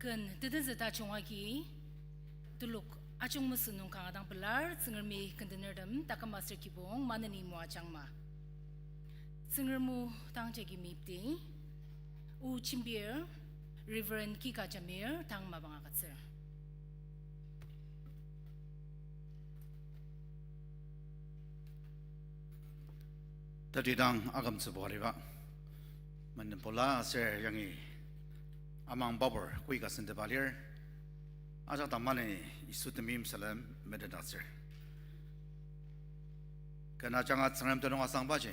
Ken tetezü tajung agi, telok ajung mesü nung kanga dang pelar, Tsüngremi kendenertem taküm aser kibong maneni moajangma. Tsüngrem o dang jagi mepti, o jembir, Reverend Kika Jamir dang mapang agütsür. Tetidang akümtsüba aliba, menden pula aser yangi amang babur kui ka sendeba lir, ajak dang maneni Yisu temeim salem metetdaktsür. Ken ajanga Tsüngrem tenüng asangbaji,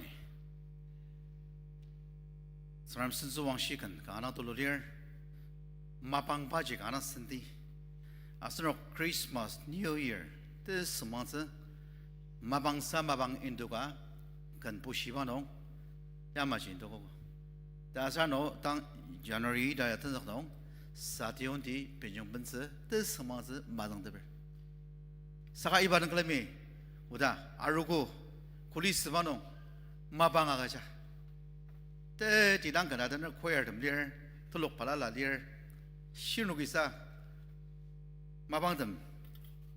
Tsüngrem sentsüwangshi ken kanga tulu lir, mapangbaji kanga senti. Asenok Christmas, New Year, tesüngmangtsü, mapangsa mapang induka, ken bushiba nung, yamaji indukogo. Ta aser ano tang January ita ya tenzük nung, sati ondi benjung bentsü, tesüngmangtsü mazüngteper. Saka iba nung külemi, oda, arogo, kuli süba nung, mapang agüja. Tetidang ken atener choirtem lir, telok balala lir, shirnokisa, mapangtem,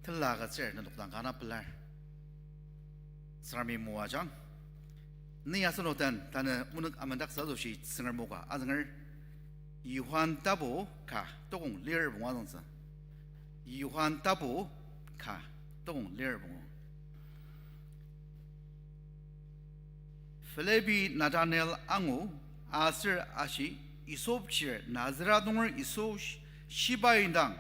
tela agütsür nenok dang kanga pelar. Tsüngremi moajang. Ni asenok den tanü onük amendaktsü asoshi Tsüngrem o ka azünger. Johan tapu ka tokong lir pungu azüngtsü. Johan tapu ka tokong lir pungu. Philippi Nathanael angu aser ashi, Yisop chir Nazareth nunger Yisu sh-, shiba indang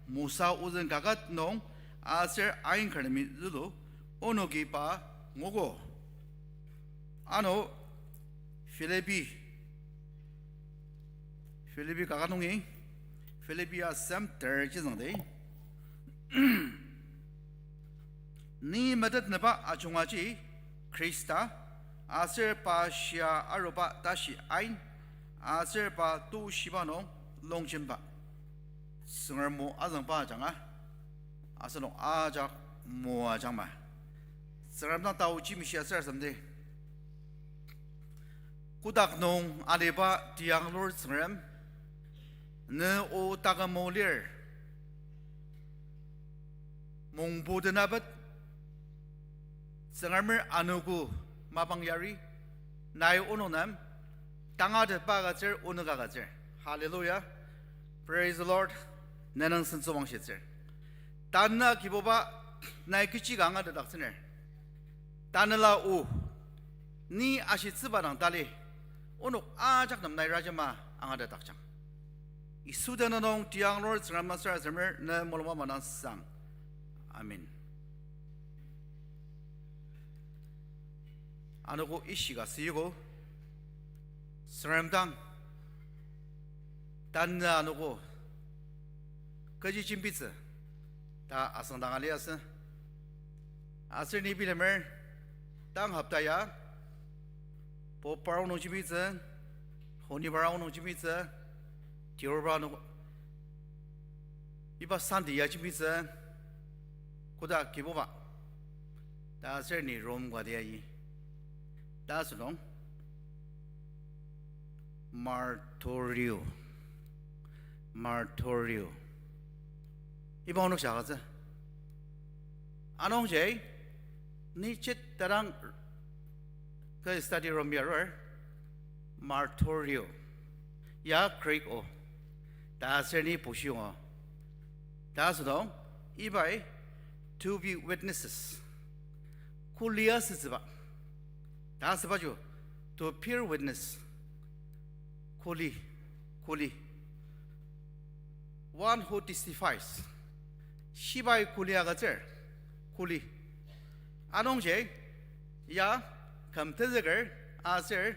Mosa ozüng kaket nung aser ainkertemi zülu, onoki pa nguogo. Ano Philippi Philippi kaket nungi, Philippi asem ter jizüngdi. Ni metetnüba ajungaji Khrista, aser pa shia aruba tashi ain, aser pa tushiba nung longjemba. Tsüngrem o azüngba ajanga, asenok ajak moajangma. Tsüngrem dang taoji mishia sür asemdi. Kotak nung aliba tianglur Tsüngrem, ne o taküm o lir. Mungbu tenabet, Tsüngremer anogo mapang yari, nai onok nem tangatetba agütsür, onok agütsür. Hallelujah. Praise the Lord. Nenang sentsüwangshitsür. Tanü Kibuba, nai kechi ka angatetdaktsüner. Tanela o, ni ashitsüba dang tali, onok ajak nem nai rajema angatetdakjang. Yisu tenüng nung tianglur Tsüngrem aser asemer ne mulungba manang sang. Amen. Anogo ishika siyugo, Tsüngrem dang, tanü anogo, kechi jembitsü, ta asüngdanga liasü. Aser ni bilemer, tang hopta ya, Popa nung jembitsü, Honibar nung jembitsü, Tiurba nung, iba Sunday ya jembitsü, koda Kibuba, ta aser ni Rom ka dia yi, ta asünung, Marturio. Marturio. Iba onok shia agütsü. Anungji, ni chit tadang kü study room ya arur, Marturio. Ya Greek o. Ta aser ni bushiong o. Ta asünung, ibai to be witnesses. Kuli asütsüba. Ta asübaji, to bear witness. Kuli, kuli. One who testifies. Shibai kuli agütsür, kuli. Anungji, ya, küm tenzüker, aser,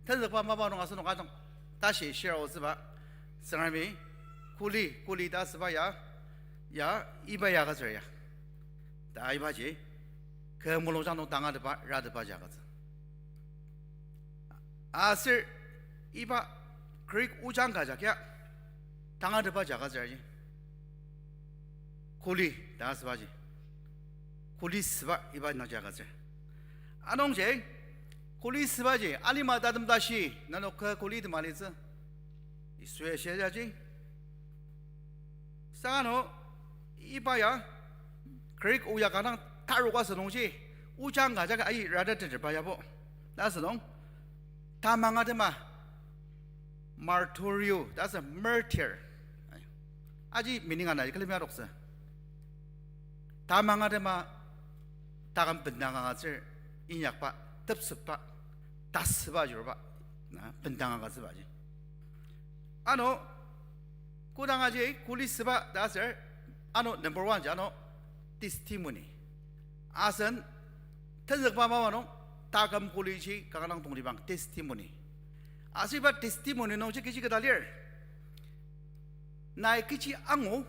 tenzükba mapa nung asenok ajak tashi shira otsüba, Tsüngremi, kuli, kuli ta asüba ya, ya, iba ya agütsür ya. Ta ibaji, kü mulungjang nung tangatetba, ratetba ji agütsü. Aser iba Greek ojang ka ajak ya tangatetba ji agütsür ji. Kuli ta asübaji. Kuli süba iba nungji agütsür. Anungji, kuli sübaji, alima tatem tashi, nenok kü kuli tema litsü. Yisui shia jaji. Saka ano, iba ya, Greek o ya kanga taroka asünungji, ojang ka jaka aji rara tetepa yabo. Ta asünung, tamang atema, marturio, ta asü martyr. Aji meaning ana, külemi adoktsü. Tamang atema taküm bendang agütsür inyakba, tepsetba, tasüba ajuruba, na, bendang agütsübaji. Ano, kodang aji kuli süba ta aser, ano number one ji, ano testimony. Asen, tenzükba mapa nung, taküm kuliji kanga dang tongtibang testimony. Aser iba testimony nungji kechi keta lir. Nai kechi angu,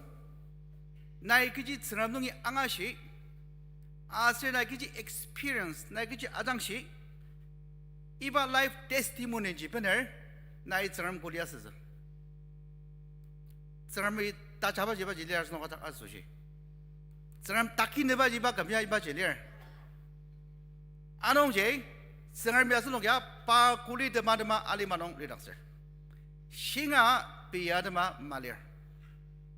nai kechi Tsüngrem nungi angashi, aser nai kechi experience, nai kechi ajangshi, iba life testimony ji bener, nai Tsüngrem kuli asütsü. Tsüngremi tajabaji ibaji lir asenok atak asoshi. Tsüngrem takinübaji iba kümya ibaji lir. Anungji, Tsüngremi asenok ya pa kuli tema tema alima nung lidaktsür. Shinga pei atema malir.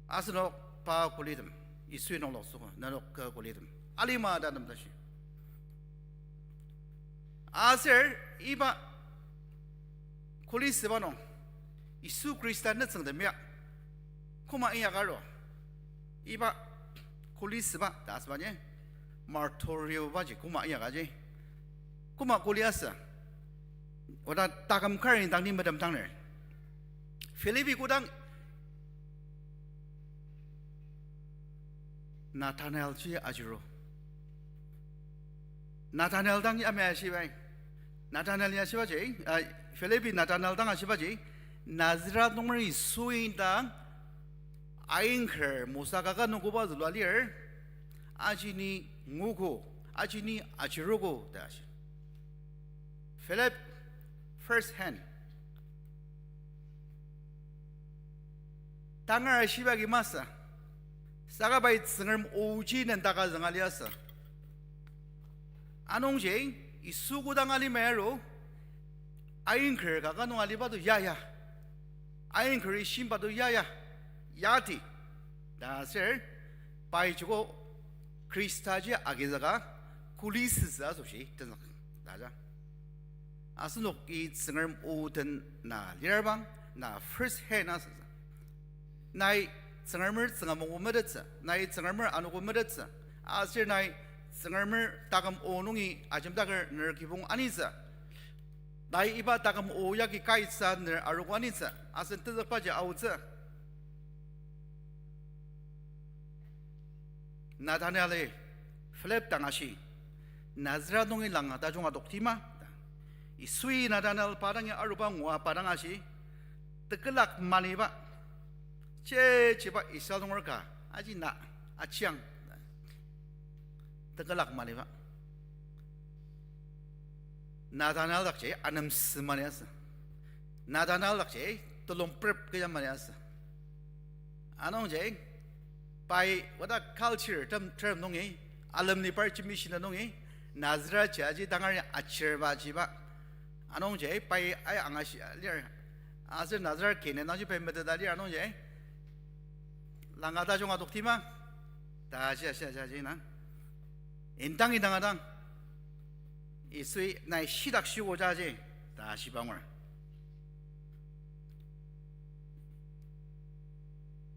Asenok pa kulitem, Yisui nungloktsüogo, nenok kü kulitem, alima tatem tashi. Aser iba kuli süba nung, Yisu Khrista nütsüngtem ya, koma inyaka aru. Iba kuli süba ta asübaji, marturio baji koma inyakaji, koma kuli asü. Oda taküm kar indang ni metemdangner. Philippi kodang Nathanael ji ajuru. Nathanael dang yamai ashibai. Nathanael ya ashibaji, ah, Philippi Nathanael dang ashibaji, Nazareth nunger Yisu indang ainker mosa kaka nungkoba zülua lir, aji ni nguogo, aji ni ajurugo ta ashi. Philip first hand tangar ashiba agi masü, saka pai Tsüngrem oji nendaka zünga liasü. Anungji, Yisu kodang alima aru, ainker kaka nung aliba to ya ya, ainkeri shimba to ya ya, yati ta aser, pai joko Khristaji agizüka kuli sütsü asoshi tenzük ta aja. Asenoki Tsüngrem o den na lirabang, na first hand asütsü. Nai Tsüngremer tsünga moko metettsü, nai Tsüngremer anogo metettsü, aser nai Tsüngremer taküm o nungi ajemdaker ner kibong anitsü. Nai iba taküm o yagi kaitsü ner arogo anitsü, asen tenzükbaji aotsü. Nathanael-i Philip dang ashi, Nazareth nungi langa tajung adoktima? Yisui Nathanael pa dangi aruba ngua pa dang ashi, tekülak maliba, chechiba Israel nunger ka, aji na, achiang, tekülak maliba. Nathanael dakji anemsü mali asü. Nathanael dakji telung prep kecha mali asü. Anungji, pai oda culture tem, term nungi, alümni par jembishina nungi, Nazareth ji aji tangar ya achirba jiba. Anungji, pai ai angashi lir. Aser Nazareth kina nangji pai meteta lir anungji, langa tajung adoktima? Ta ashi, ashi, ashi, ashi na. Indang, indang adang, Yisui nai shidak shiogo jaji ta shiba angur.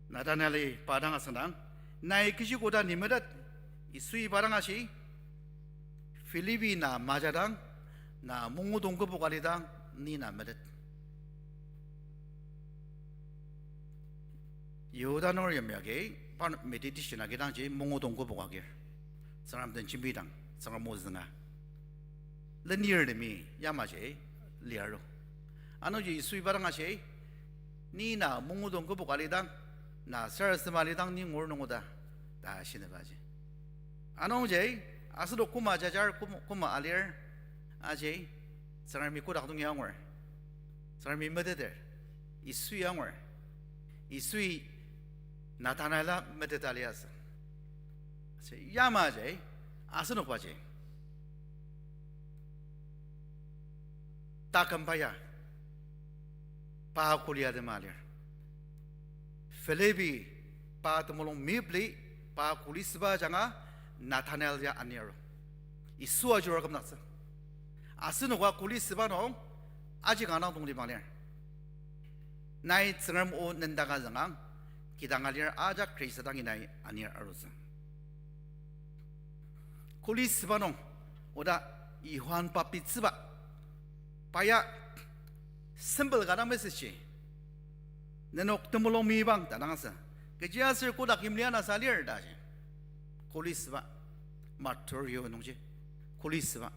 Nathanael-i pa dang asüngdang, nai kechi koda ni metet? Yisui pa dang ashi, Philippi na majadang, na mungudong kübok alidang, ni na metet. Yihuda nunger yimya agi, par meditation agidangji mungudong kübok agir. Tsüngrem den jembidang, Tsüngrem o zünga lenirtemi yamaji liaru. Anungji Yisui pa dang ashi, ni na mungudong kübok alidang, na sarasadema alidang ni ngur nungoda, ta shinübaji. Anungji, asenok koma jajar, koma, koma alir, aji, Tsüngremi kotak nungi angur. Tsüngremi meteter, Yisui angur. Yisui Nathanael-a meteta liasü. Aser yamaji, asenokbaji takümba ya pa kuli atema lir. Philippi Pa temulung mepli, pa kuli süba ajanga Nathanael ya anir aru. Yisu ajurur kümdaktsü. Asenoka kuli süba nung, aji kanga dang tongtibang lir. Nai Tsüngrem o nendaka züngang, kidang alir ajak Khrista dangi nai anir arutsü. Kuli süba nung, oda Johan baptistba, pa ya simple ka dang message ji. Nenok temulung meyipang ta dang asü. Kechiaser kotak yimli ana sa lir ta ji. Kuli süba. Martur yo nungji. Kuli süba.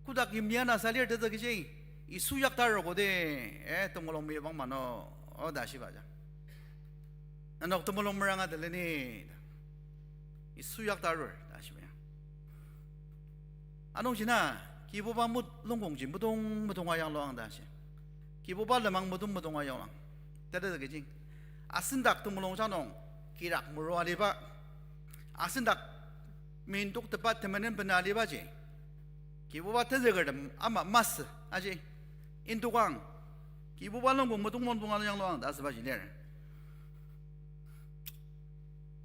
Kotak yimli ana sa lir tetsü kechi, Yisu yakta arogo de, eh, temulung meyipang mano, o ta shiba ja. Nenok temulung meranga teleni, ta. Yisu yakta arur, ta shiba ya. Anungji na, Kibuba mut lungkongji medong medonga yangluang ta shi. Kibuba lenmang medong medonga yangluang. Tete kechi. Asendak temulung janung, kirak merua aliba. Asendak mindok tepa temenen bena alibaji. Kibuba tenzükertem ama masü, aji. Indokang. Kibuba lungkong medong medonga yangluang ta asübaji lir.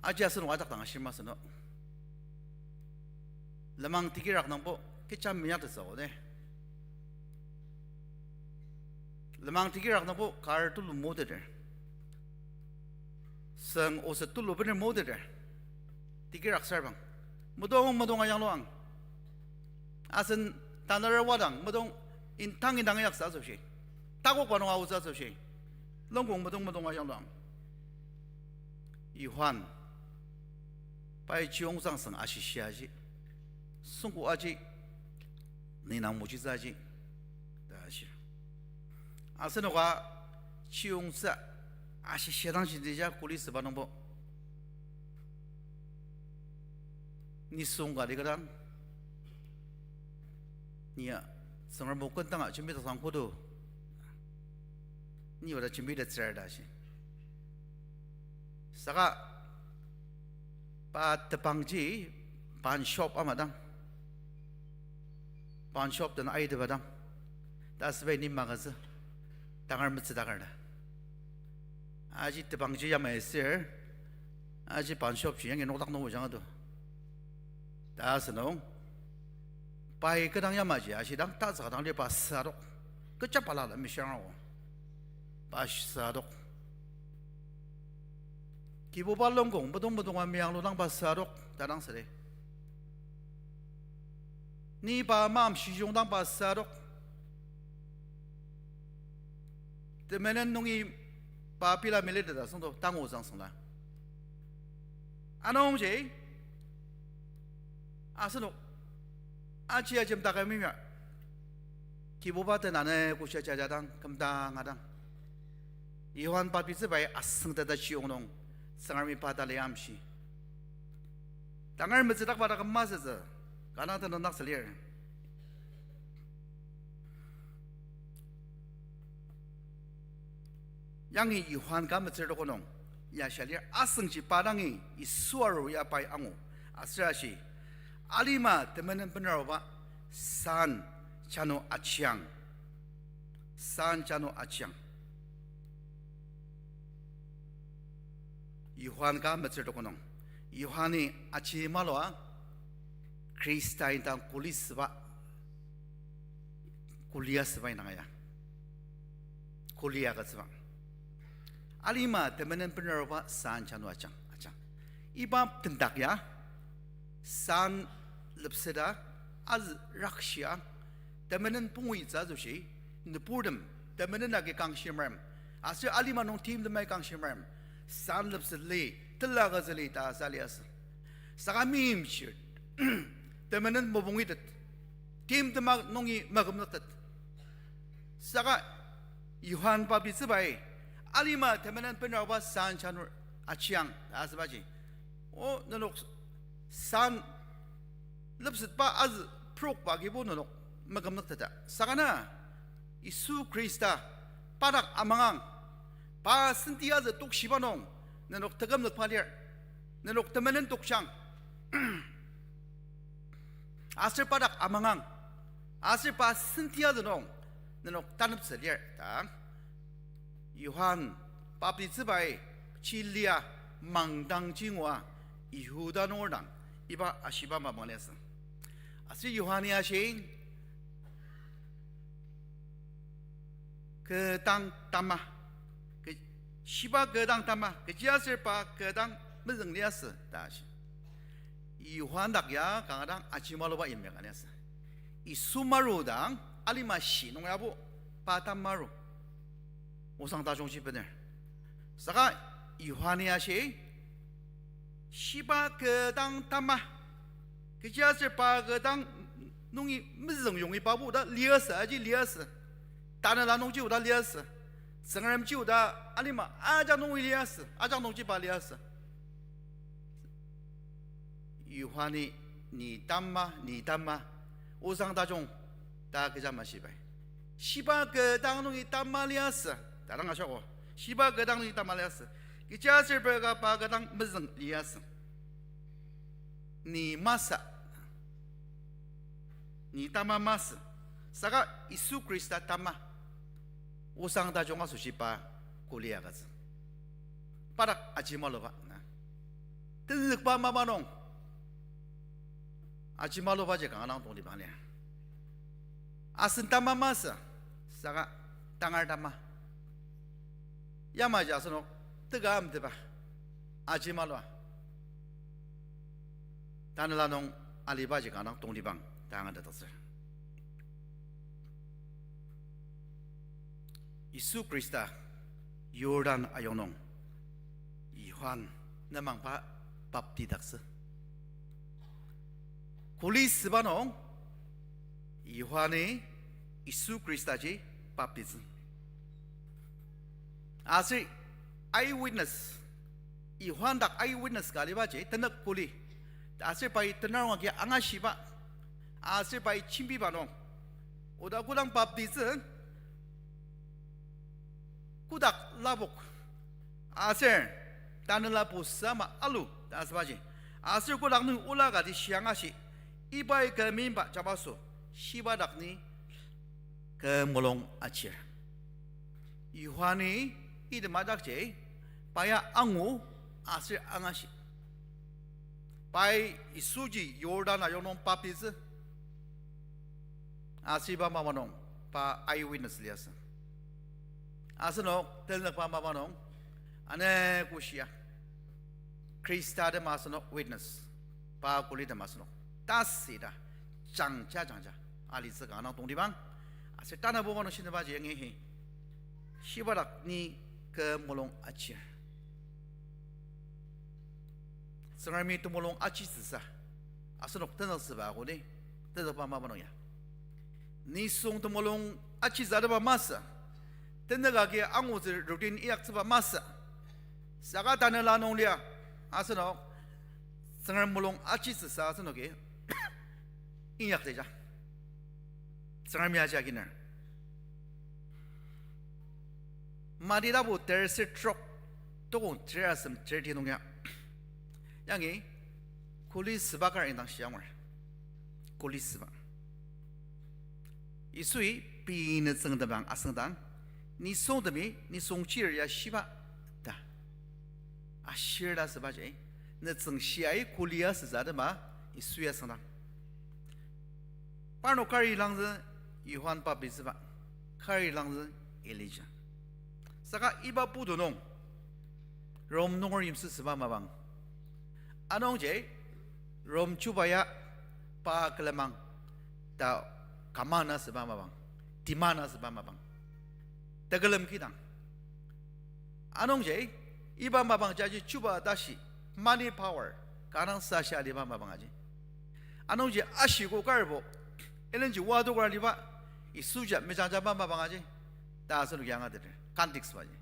Aji asenok ajak dang ashir masü no. Lenmang tekirak nungbo kecha meyaktettsü o de. Lenmang tekirak nungbo kar tulu moteter. Süng oset tulu bener moteter. Tekirak sarbang. Medong medonga yangluang. Asen tanüra wadang medong intang intang yaksa asoshi. Takokba nung aotsü asoshi. Lungkong medong medonga yangluang. Johan, pai chiyongtsü angsang ashishia ji, süngko aji, ni nang mojitsü aji, ta ashir. Asenoka chiyongtsü ashishia dang shidija kuli süba nungbo. Nisung ka likadang, ni ya, Tsüngrem o kentanga jembi tasang kodo. Ni oda jembi tetsür ta shi. Saka pa tebangji pawn shop ama dang. Pawn shop den aiteba dang. Ta asübai ni magazü. Tangar metsüdaker ta. Aji tebangji yamai sür. Aji pawn shop ji yangi nokdak nung ojang ado. Ta asünung. Pai kedang yamaji ashidang tatsüka dang liba süadok. Kecha balala mishang o. Pa süadok. Kibuba lungkong medong medonga meyang ludang pa süadok ta dang südi. Ni pa mamshi yongdang pa süadok. Temenen nungi pa pila militeta süngdo tangu zangsüngla. Anungji, asenok, aji ajem takai mimya. Kibuba tenane kusha jajadang, kümdang adang. Johan baptizibai asüngteta chiyong nung, Tsüngremi pa tali amshi. Tangar metsüdakba dak masütsü, kanga tenüngdak sülir. Yangi Johan ka metsür toko nung, ya shia lir asüngji pa dangi Yisu aru ya pai angu, aser ashi, alima temenen benaruba san jano achiang. San jano achiang. Johan ka metsür toko nung, Johani aji malua, Khrista indang kuli süba, kuli asüba indang ya. Kuli agütsüba. Alima temenen benaruba san jano achiang, achiang. Iba tendak ya, san lepseta, azü rakshia, temenen pungu itsü asoshi, nüburtem, temenen agi kangshimrem, aser alima nung timtemai kangshimrem, san lepset li, tela agütsü li ta sa liasü. Saka meimchir, temenen mopung itet, timtema nungi makümloktet. Saka Johan baptizibai, alima temenen benaruba san jano achiang ta asübaji, o nenok san lepsetba azü prokba agibo nenok makümloktet ta. Saka na, Yisu Khrista, pa dak amangang, pa senti azü tokshiba nung, nenok tekümlokba lir, nenok temenen tokjang. Aser pa dak amangang, aser pa senti azü nung, nenok taneptsü lir ta. Johan Baptistbai chi lia mangdang jingua Yihuda nunger dang iba ashiba mapang liasü. Aser Yohane ashi, kü dang tama, kü-, shiba kü dang tama, kechiaser pa kü dang mezüng liasü ta ashi. Yohan dak ya kanga dang ajimaluba yimya ka liasü. Yisu maru dang alima shi nung yabo pa tamaru. Osang tajungji bener. Saka Yohane ashi, shiba kü dang tama, kechiaser pa kü dang nungi mezüng yongi pabo ta liasü, aji liasü. Tanela nungji oda liasü. Tsüngremji oda alima ajak nungi liasü, ajak nungji pa liasü. Yohane, ni tama, ni tama, osang tajung ta kecha mashibai. Shiba kü dang nungi tama liasü, ta dang ashiko. Shiba kü dang nungi tama liasü. Kechiaser pa kü dang mezüng liasü. Ni masü. Ni tama masü. Saka Yisu Khrista tama. Osang tajung asoshi pa kuli agütsü. Padak ajimaluba na. Tenzükba mapa nung ajimalubaji kanga dang tongtibang lir. Asen tama masü, saka tangar tama. Yamaji asenok teka amteba ajimalua. Tanela nung alibaji kanga dang tongtibang ta angatettsür. Yisu Khrista Jordan ayong nung Johan nemangba baptidaktsü. Kuli süba nung Johani Yisu Khristaji baptitsü. Aser eyewitness, Johan dak eyewitness ka alibaji, tenük kuli. Aser pai tenarong agi angashiba. Aser pai jembiba nung, oda kodang baptitsü, kotak lapok, aser tanela pusü ama alu ta asübaji. Aser kotak nung ola kati shiangashi, ibai kü meimba jabaso, shiba dak ni kü mulung achir. Johani item ajak ji, pa ya angu aser angashi. Pai Yisuji Jordan ayong nung baptitsü. Aser iba mapa nung pa eyewitness liasü. Asenok tenükba mapa nung, ane koshia, Khrista tema asenok witness, pa kuli tema asenok tasü ta jangja jangja alitsü kanga tongtibang. Aser tanabuba nung shinübaji yangi hi, shiba dak ni kü mulung achir. Tsüngremi temulung achitsüsa asenok tenük süba ako ni, tenükba mapa nung ya, nisung temulung achitsü atema masü, tenük agi angutsü routine inyaktsüba masü. Saka tanela nung lia asenok Tsüngrem mulung achitsüsa asenoki inyakteja. Tsüngremi aji akiner. Mati tapu terser trok, tokong ter asem ter ti nung ya, yangi kuli süba kar indang shiangur. Kuli süba. Yisui pei nütsüng temang asüngdang, nisungtemi nisung chir ya shiba ta ashir ta asübaji, nütsüng shiai kuli asütsü atema Yisu ya asüngdang. Parnok kari langzü Johan baptistba, kari langzü Elija. Saka iba putu nung Rom nunger yimsüsüba mapang. Anungji Rom chuba ya pa külemang ta command asüba mapang, demand asüba mapang, tekülem kidang. Anungji iba mapang jaji chuba tashi, money power, kanga dang sasha aliba mapang aji. Anungji ashiko karbo, ilenji wadoker aliba, Yisuji mejangjaba mapang aji, ta asenoki angateter, context baji.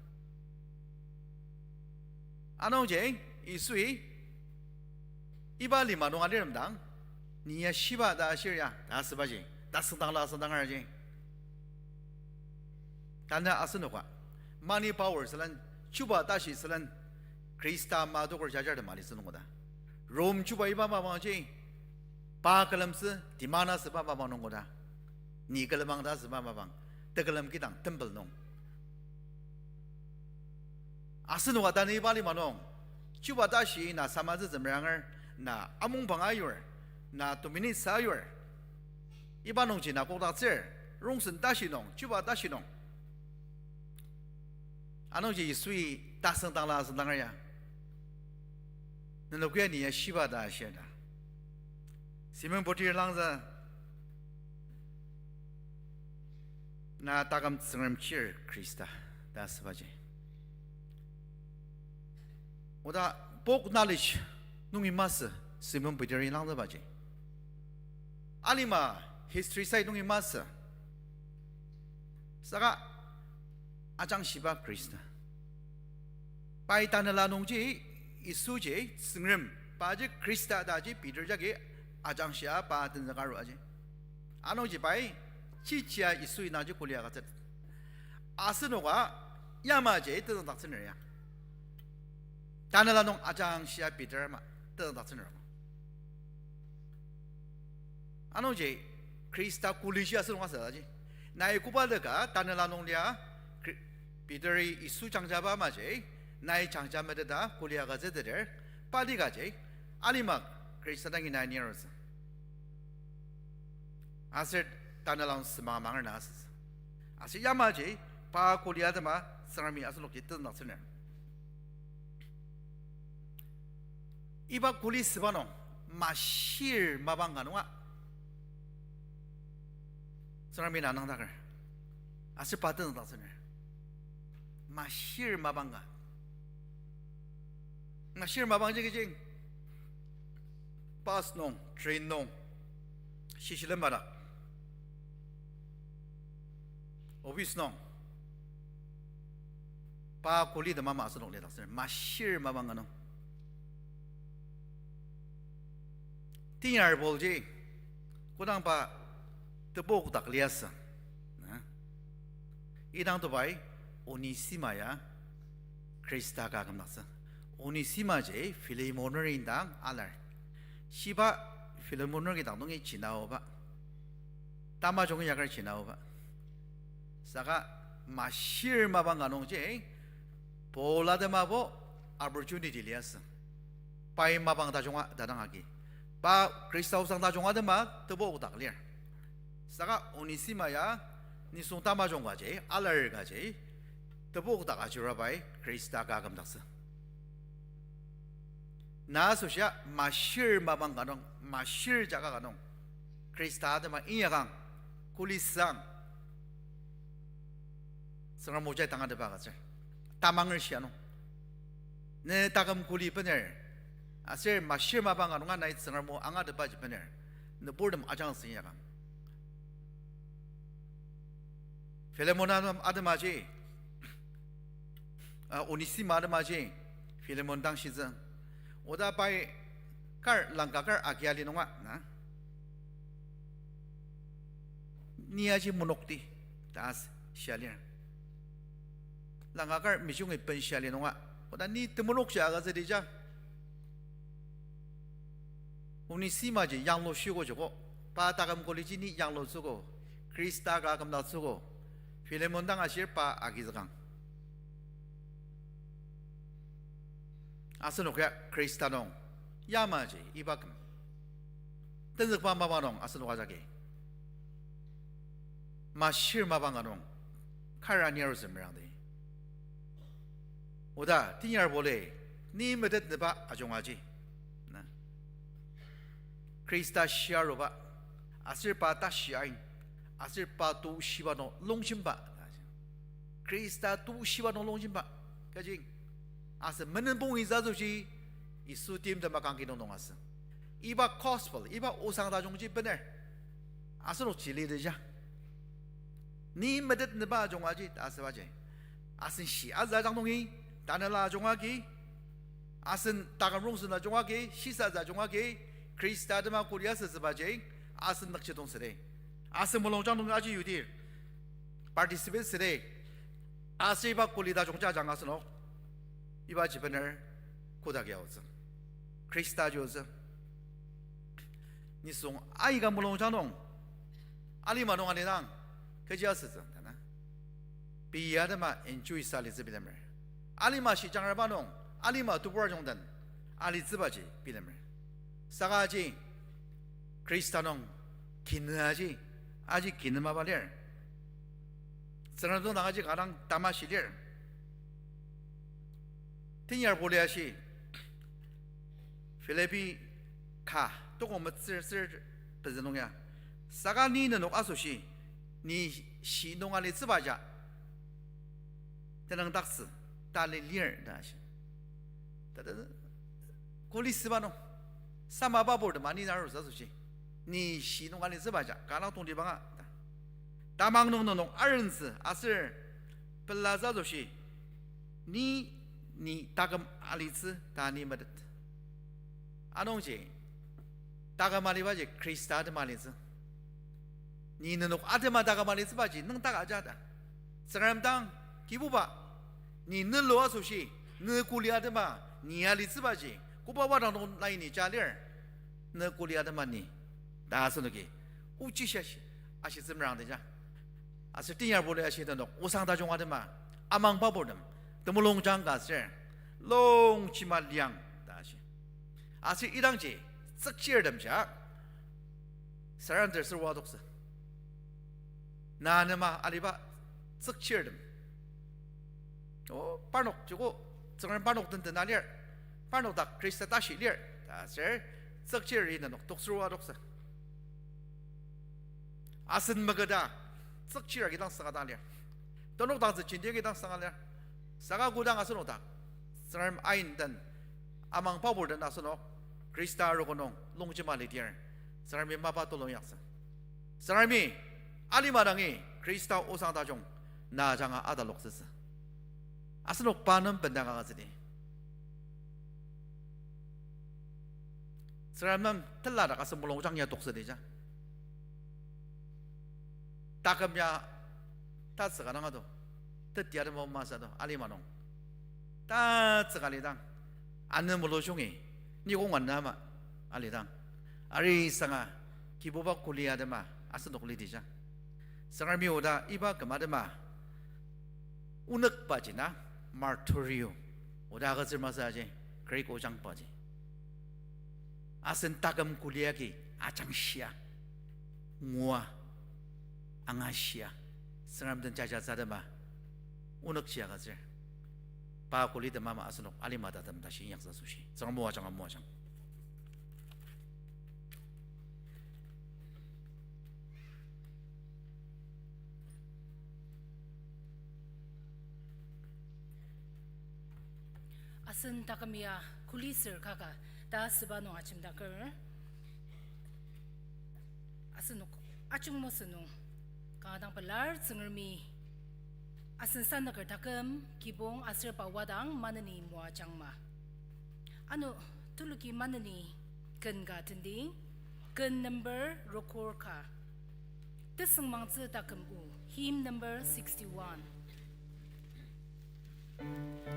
Anungji Yisui iba lima nung aliremdang, ni ya shiba ta ashir ya ta asübaji, tasüngdangla asüngdangar aji. Tanü asenoka money power sülen, chuba tashi sülen, Khrista madoker jajar tema alitsü nung koda, Rom chuba iba mapangji pa külemtsü demand asüba mapang nung koda, ni külemang ta asüba mapang, tekülem kidang temple nung. Asenoka tanü iba lima nung, chuba tashi na samatsü zümranger, na amungbang ayur, na dominate sa ayur. Iba nungji na kokdaktsür, rongsen tashi nung, chuba tashi nung. Anungji Yisui tasüngdang la asüngdanger ya. Nenok ya ni ya shiba ta ashir ta. Simon Peter langzü, na taküm Tsüngrem chir Khrista ta asübaji. Oda book knowledge nungi masü Simon Peteri langzübaji. Alima history side nungi masü. Saka ajangshiba Khrista. Pai tanela nungji Yisuji Tsüngrem, paji Khrista taji Peter jagi ajangshia pa tenzüka aru aji. Anungji pai, chichia Yisu indangji kuli agütsü. Asenoka, yamaji tezüngdaktsüner ya. Tanela nung ajangshia Peter ama tezüngdaktsüner. Anungji, Khrista kuli shi asenok asüaji. Nai koba lika, tanela nung lia, Khri-, Peteri Yisu jangjaba amaji, nai jangja meteta kuli agütsüteter, pa likaji, alima Khrista dangi nai niarutsü. Aser tanela nung sema manger na asütsü. Aser yamaji, pa kuli atema Tsüngremi asenokji tezüngdaktsüner. Iba kuli süba nung, mashir mapang ka nunga Tsüngremi na nüngdaker. Aser pa tenzüngdaktsüner. Mashir mapang ka. Mashir mapangji kechi, bus nung, train nung, shishilem madak, office nung, pa kuli tema ama asenok lidaktsüner, mashir mapang ka nung. Tenyar Paulji, kodangba tebok dak liasü. Na? Idang tobai Onesima ya Khrista ka kümdaktsü. Onesima ji Philemon indang alar. Shiba Philemon kidang nungi chinaoba. Tamajung yakar chinaoba. Saka mashir mapang ka nungji Paul atema bo opportunity liasü. Pai mapang tajunga tadang agi. Pa Khrista osang tajunga atema tebok dak lir. Saka Onesima ya nisung tamajung kaji, alar kaji, tebok dak ajura pai Khrista ka kümdaktsü. Na asoshia mashir mapang ka nung, mashir jaka ka nung, Khrista atema inyakang, kuli süang, Tsüngrem ojai tangatetba agütsür. Tamanger shia nung, ne taküm kuli bener, aser mashir mapang ka nunga nai Tsüngrem o angatetbaji bener, nüburtem ajangzüng inyakang. Philemon atem-, atemaji, ah, Onesima atemaji, Philemon dang shitsü. Oda pai kar, langka kar agia li nunga, na? Ni aji menokti, ta as shia lir. Langka kar mejungi ben shia li nunga. Oda ni temenokji agütsüdi ja. Onesimaji yanglu shiko joko, pa taküm kuliji ni yanglutsüogo, Khrista ka kümdaktsüogo, Philemon dang ashir pa agizükang. Asenok ya Khrista nung yamaji iba küm tenzükba mapa nung asenok ajaki mashir mapang ka nung kar aniarutsü merangdi. Oda tenyar Pauli, ni metetnüba ajungaji, na, Khrista shia aruba, aser pa tashi ain, aser pa tushiba nung longjemba. Khrista tushiba nung longjemba. Kaji, aser menenbong iza asoshi, Yisu timtem akangki nung nung asü. Iba gospel, iba osang tajungji bener. Asenok chiliteja. Ni metetnüba ajungaji ta asübaji, asen shi azü ajak nungi, tanela ajungagi, asen taküm rongsen ajungagi, shisatsü ajungagi, Khrista atema kuli asütsübaji, asen nükjidong südi. Asen mulungjang nung aji yudi participate südi. Aser iba kuli tajungji ajanga asenok ibaji bener kodak aotsü. Khrista aotsü. Nisung aika mulungjang nung, alima nung alidang, kechi asütsü tana, pei atema enjoy sa litsü bilemer. Alima shijangraba nung, alima tebur ajungden, alitsübaji bilemer. Saka aji, Khrista nung kinü aji, aji kinü mapa lir. Tsüngrem tsüngdang aji kanga dang tamashi lir. Tenyar Paul-i ashi, Philippi ka, tokong metsür sür pezü nung ya. Saka ni nenok asoshi, ni shi nung alitsübaja tenüngdaktsü tali lir ta ashi. Tata kuli süba nung, sama babur tema ni arutsü asoshi, ni shi nung alitsübaja kanga dang tongtibanga ta. Tamang nung nenok arentsü aser pelatsü asoshi, ni, ni taküm alitsü ta ni metet. Anungji, taküm alibaji Khrista atema alitsü. Ni nenok atema taküm alitsübaji nüngdak aja ta. Tsüngrem dang, Kibuba, ni nelo asoshi, ne kuli atema, ni alitsübaji, koba wadang nung nai ni ja lir, ne kuli atema ni, ta asenoki, ochi shia shi, ashi tsümrang teja. Aser tenyar Paul-i ashi tenok, osang tajung atema, amang baburtem, temulung jang ka aser, longjima liang, ta ashi. Aser idangji, tsükchirtem ja, surrender sür oa adoktsü. Na nema aliba tsükchirtem. O, parnok joko, Tsüngrem parnok den tena lir, parnok dak Khrista tashi lir, ta aser, tsükchiri nenok toksür oa adoktsü. Asen meketa, tsükchir agi dang sanga dang lir. Tenok dangtsü jenti agi dang sanga lir. Saka kodang asenok dak, Tsüngrem ain den, amang babur den asenok, Khrista arogo nung longjema lidir, Tsüngremi mapa tulu inyaktsü. Tsüngremi, alima dangi, Khrista osang tajung, na ajanga ataloktsütsü. Asenok pa nem bendang agütsüdi. Tsüngrem nem teladak asen mulungjang ya toksüdi ja. Taküm ya tatsüka dang ado. Teti atema masü ado, alima nung. Tatsüka alidang. Ane mulujungi, ni kong anema alidang. Arisanga, Kibuba kuli atema, asenok lidi ja. Tsüngremi oda iba küm atema, onükbaji na, martyrio, oda agütsür masü aji, Greek ojangbaji. Asen taküm kuli agi ajangshia, ngua, angashia, Tsüngrem den jajatsü atema, onükji agütsür. Pa kuli temama asenok alima tatem tashi inyaktsü asoshi. Tsüngrem o ajanga moajang. Asen taküm ya kuli sür kaka ta süba nung ajemdaker. Asenok ajungmesü nung kanga dang pelar Tsüngremi asen sanaker taküm kibong aser pa wadang maneni moajangma. Ano tuluki maneni ken ka tendi, ken number rokor ka. Tesüngmangtsü taküm o, hymn number sixty-one.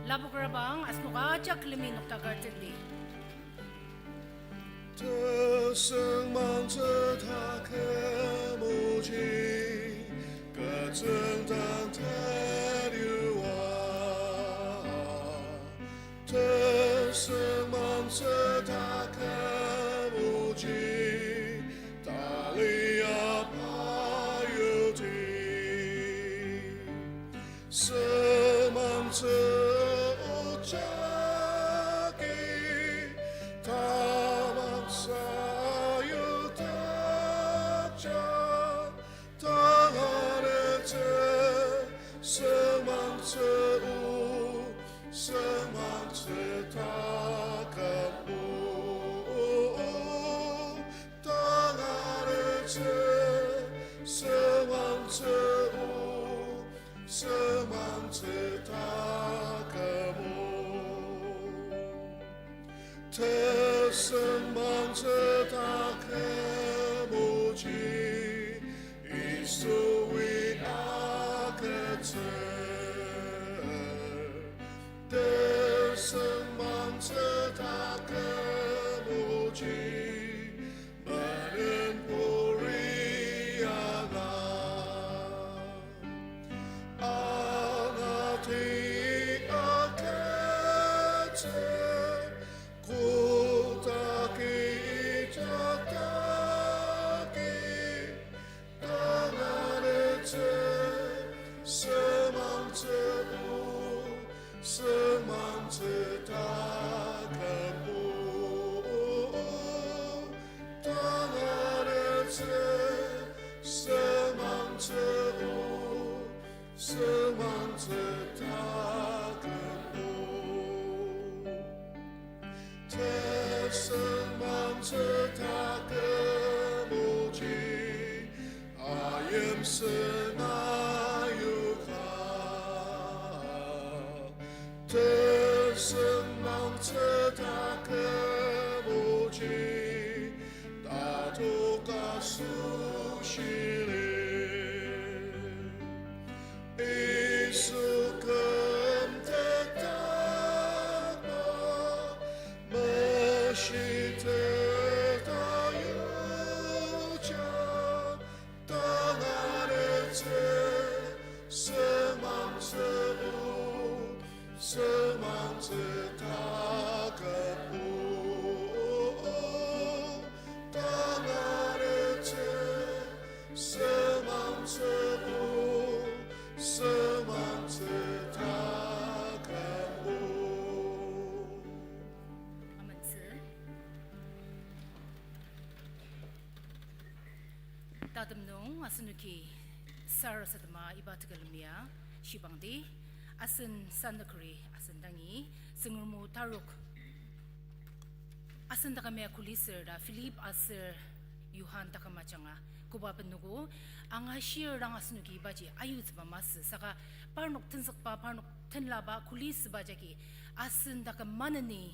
Lapokrabang asenok ajak külemi noktaker tendi. Tesüngmangtsü taküm oji, kü tsüngdang teliwa. Tesüngmangtsü taküm oji, tali apa yuti. Sümangtsü o jagi, tamang sayutakja, tanganetsü sümangtsü o, sümangtsü taküm o, tanganetsü sümangtsü o, sümangtsü taküm o. Tesüngmangtsü taküm oji, Yisui agütsür. Tesüngmangtsü taküm oji, menen puri anga. Angati aka Sena yuka, teseng mangtsü taküm oji, tatok asoshi lir. Yisu küm tetakba, meshi teta yuja, tangaretsü semang tsübo, semang tsü takabo, tangaretsü semang tsübo, semang tsü takabo. Amentsü. Tatem nung asenoki sarasadema iba tekülem ya shibangdi, asen sanükeri asen dangi, Tsüngrem o tarok asen taküm ya kuli sür ta Philip aser Johan taküm ajanga, koba benogo, angashir dang asenoki ibaji ayutsüba masü, saka parnok tenzükba, parnok tenlaba, kuli süba jagi asen taküm maneni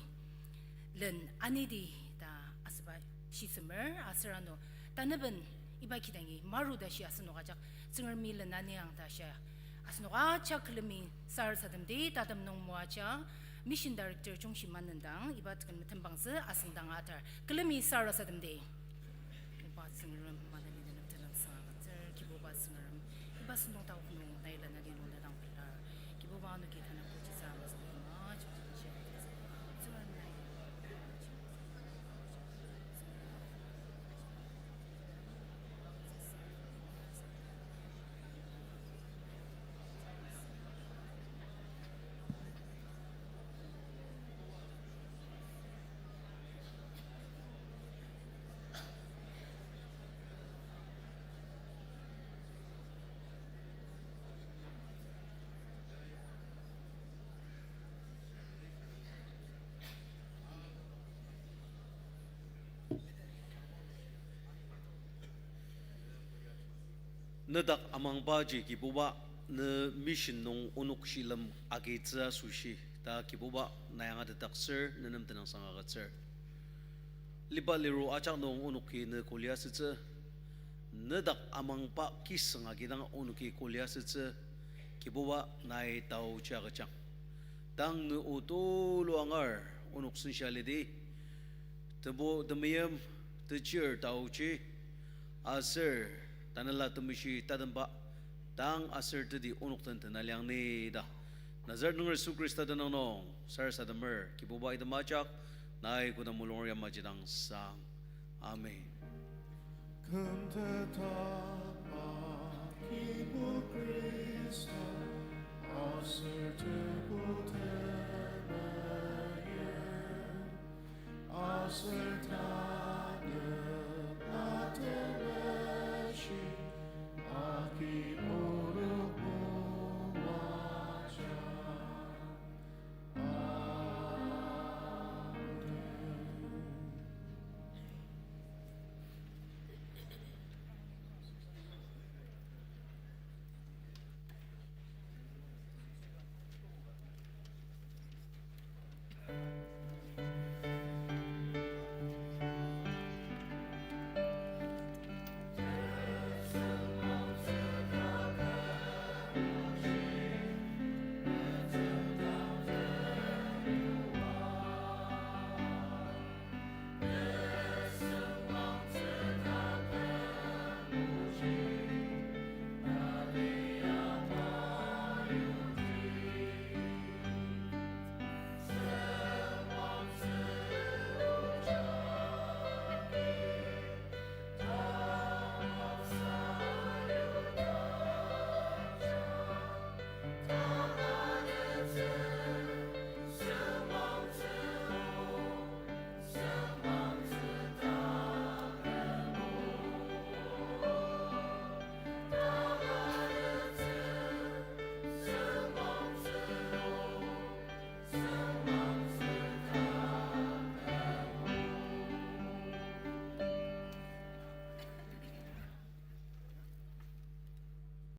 len anidi ta asüba shisemer, aser ano tanaben iba kidangi maru ta shi asenok ajak Tsüngremi len aniang ta shia. Asenok ajak külemi sarasademdi, tatem nung moaja Mission Director Jungshi Manendang iba tekülem tembangtsü asüngdang atar. Külemi sarasademdi. Oba Tsüngrem, maneni nenem tenüngsang agütsür, Kibuba Tsüngrem, iba sentong taok nung nai lanadi nung ne dang pelar. Kibuba, anoki tanü puji sa masü ma, Tsüngrem nai. Ne dak amangbaji Kibuba, ne mission nung onok shilem agitsü asoshi ta Kibuba nai angatetdaktsür, nenem tenüngsang agütsür. Liba liru ajak nung onoki ne kuli asütsü, ne dak amangba kisüng agidang onoki kuli asütsü, Kibuba nai taochi agüjang. Tang ne o tulu angar onok sensa lidi, Tebu temeim, techir taochi, aser Tanela Temeshi tatemba, tang aser teti onok den tena liang ni ta. Nazaret nunger Yisu Khrista tenüng nung sarasademer, Kibuba, item ajak nai koda mulung yamajidang sang. Amen. Kümteta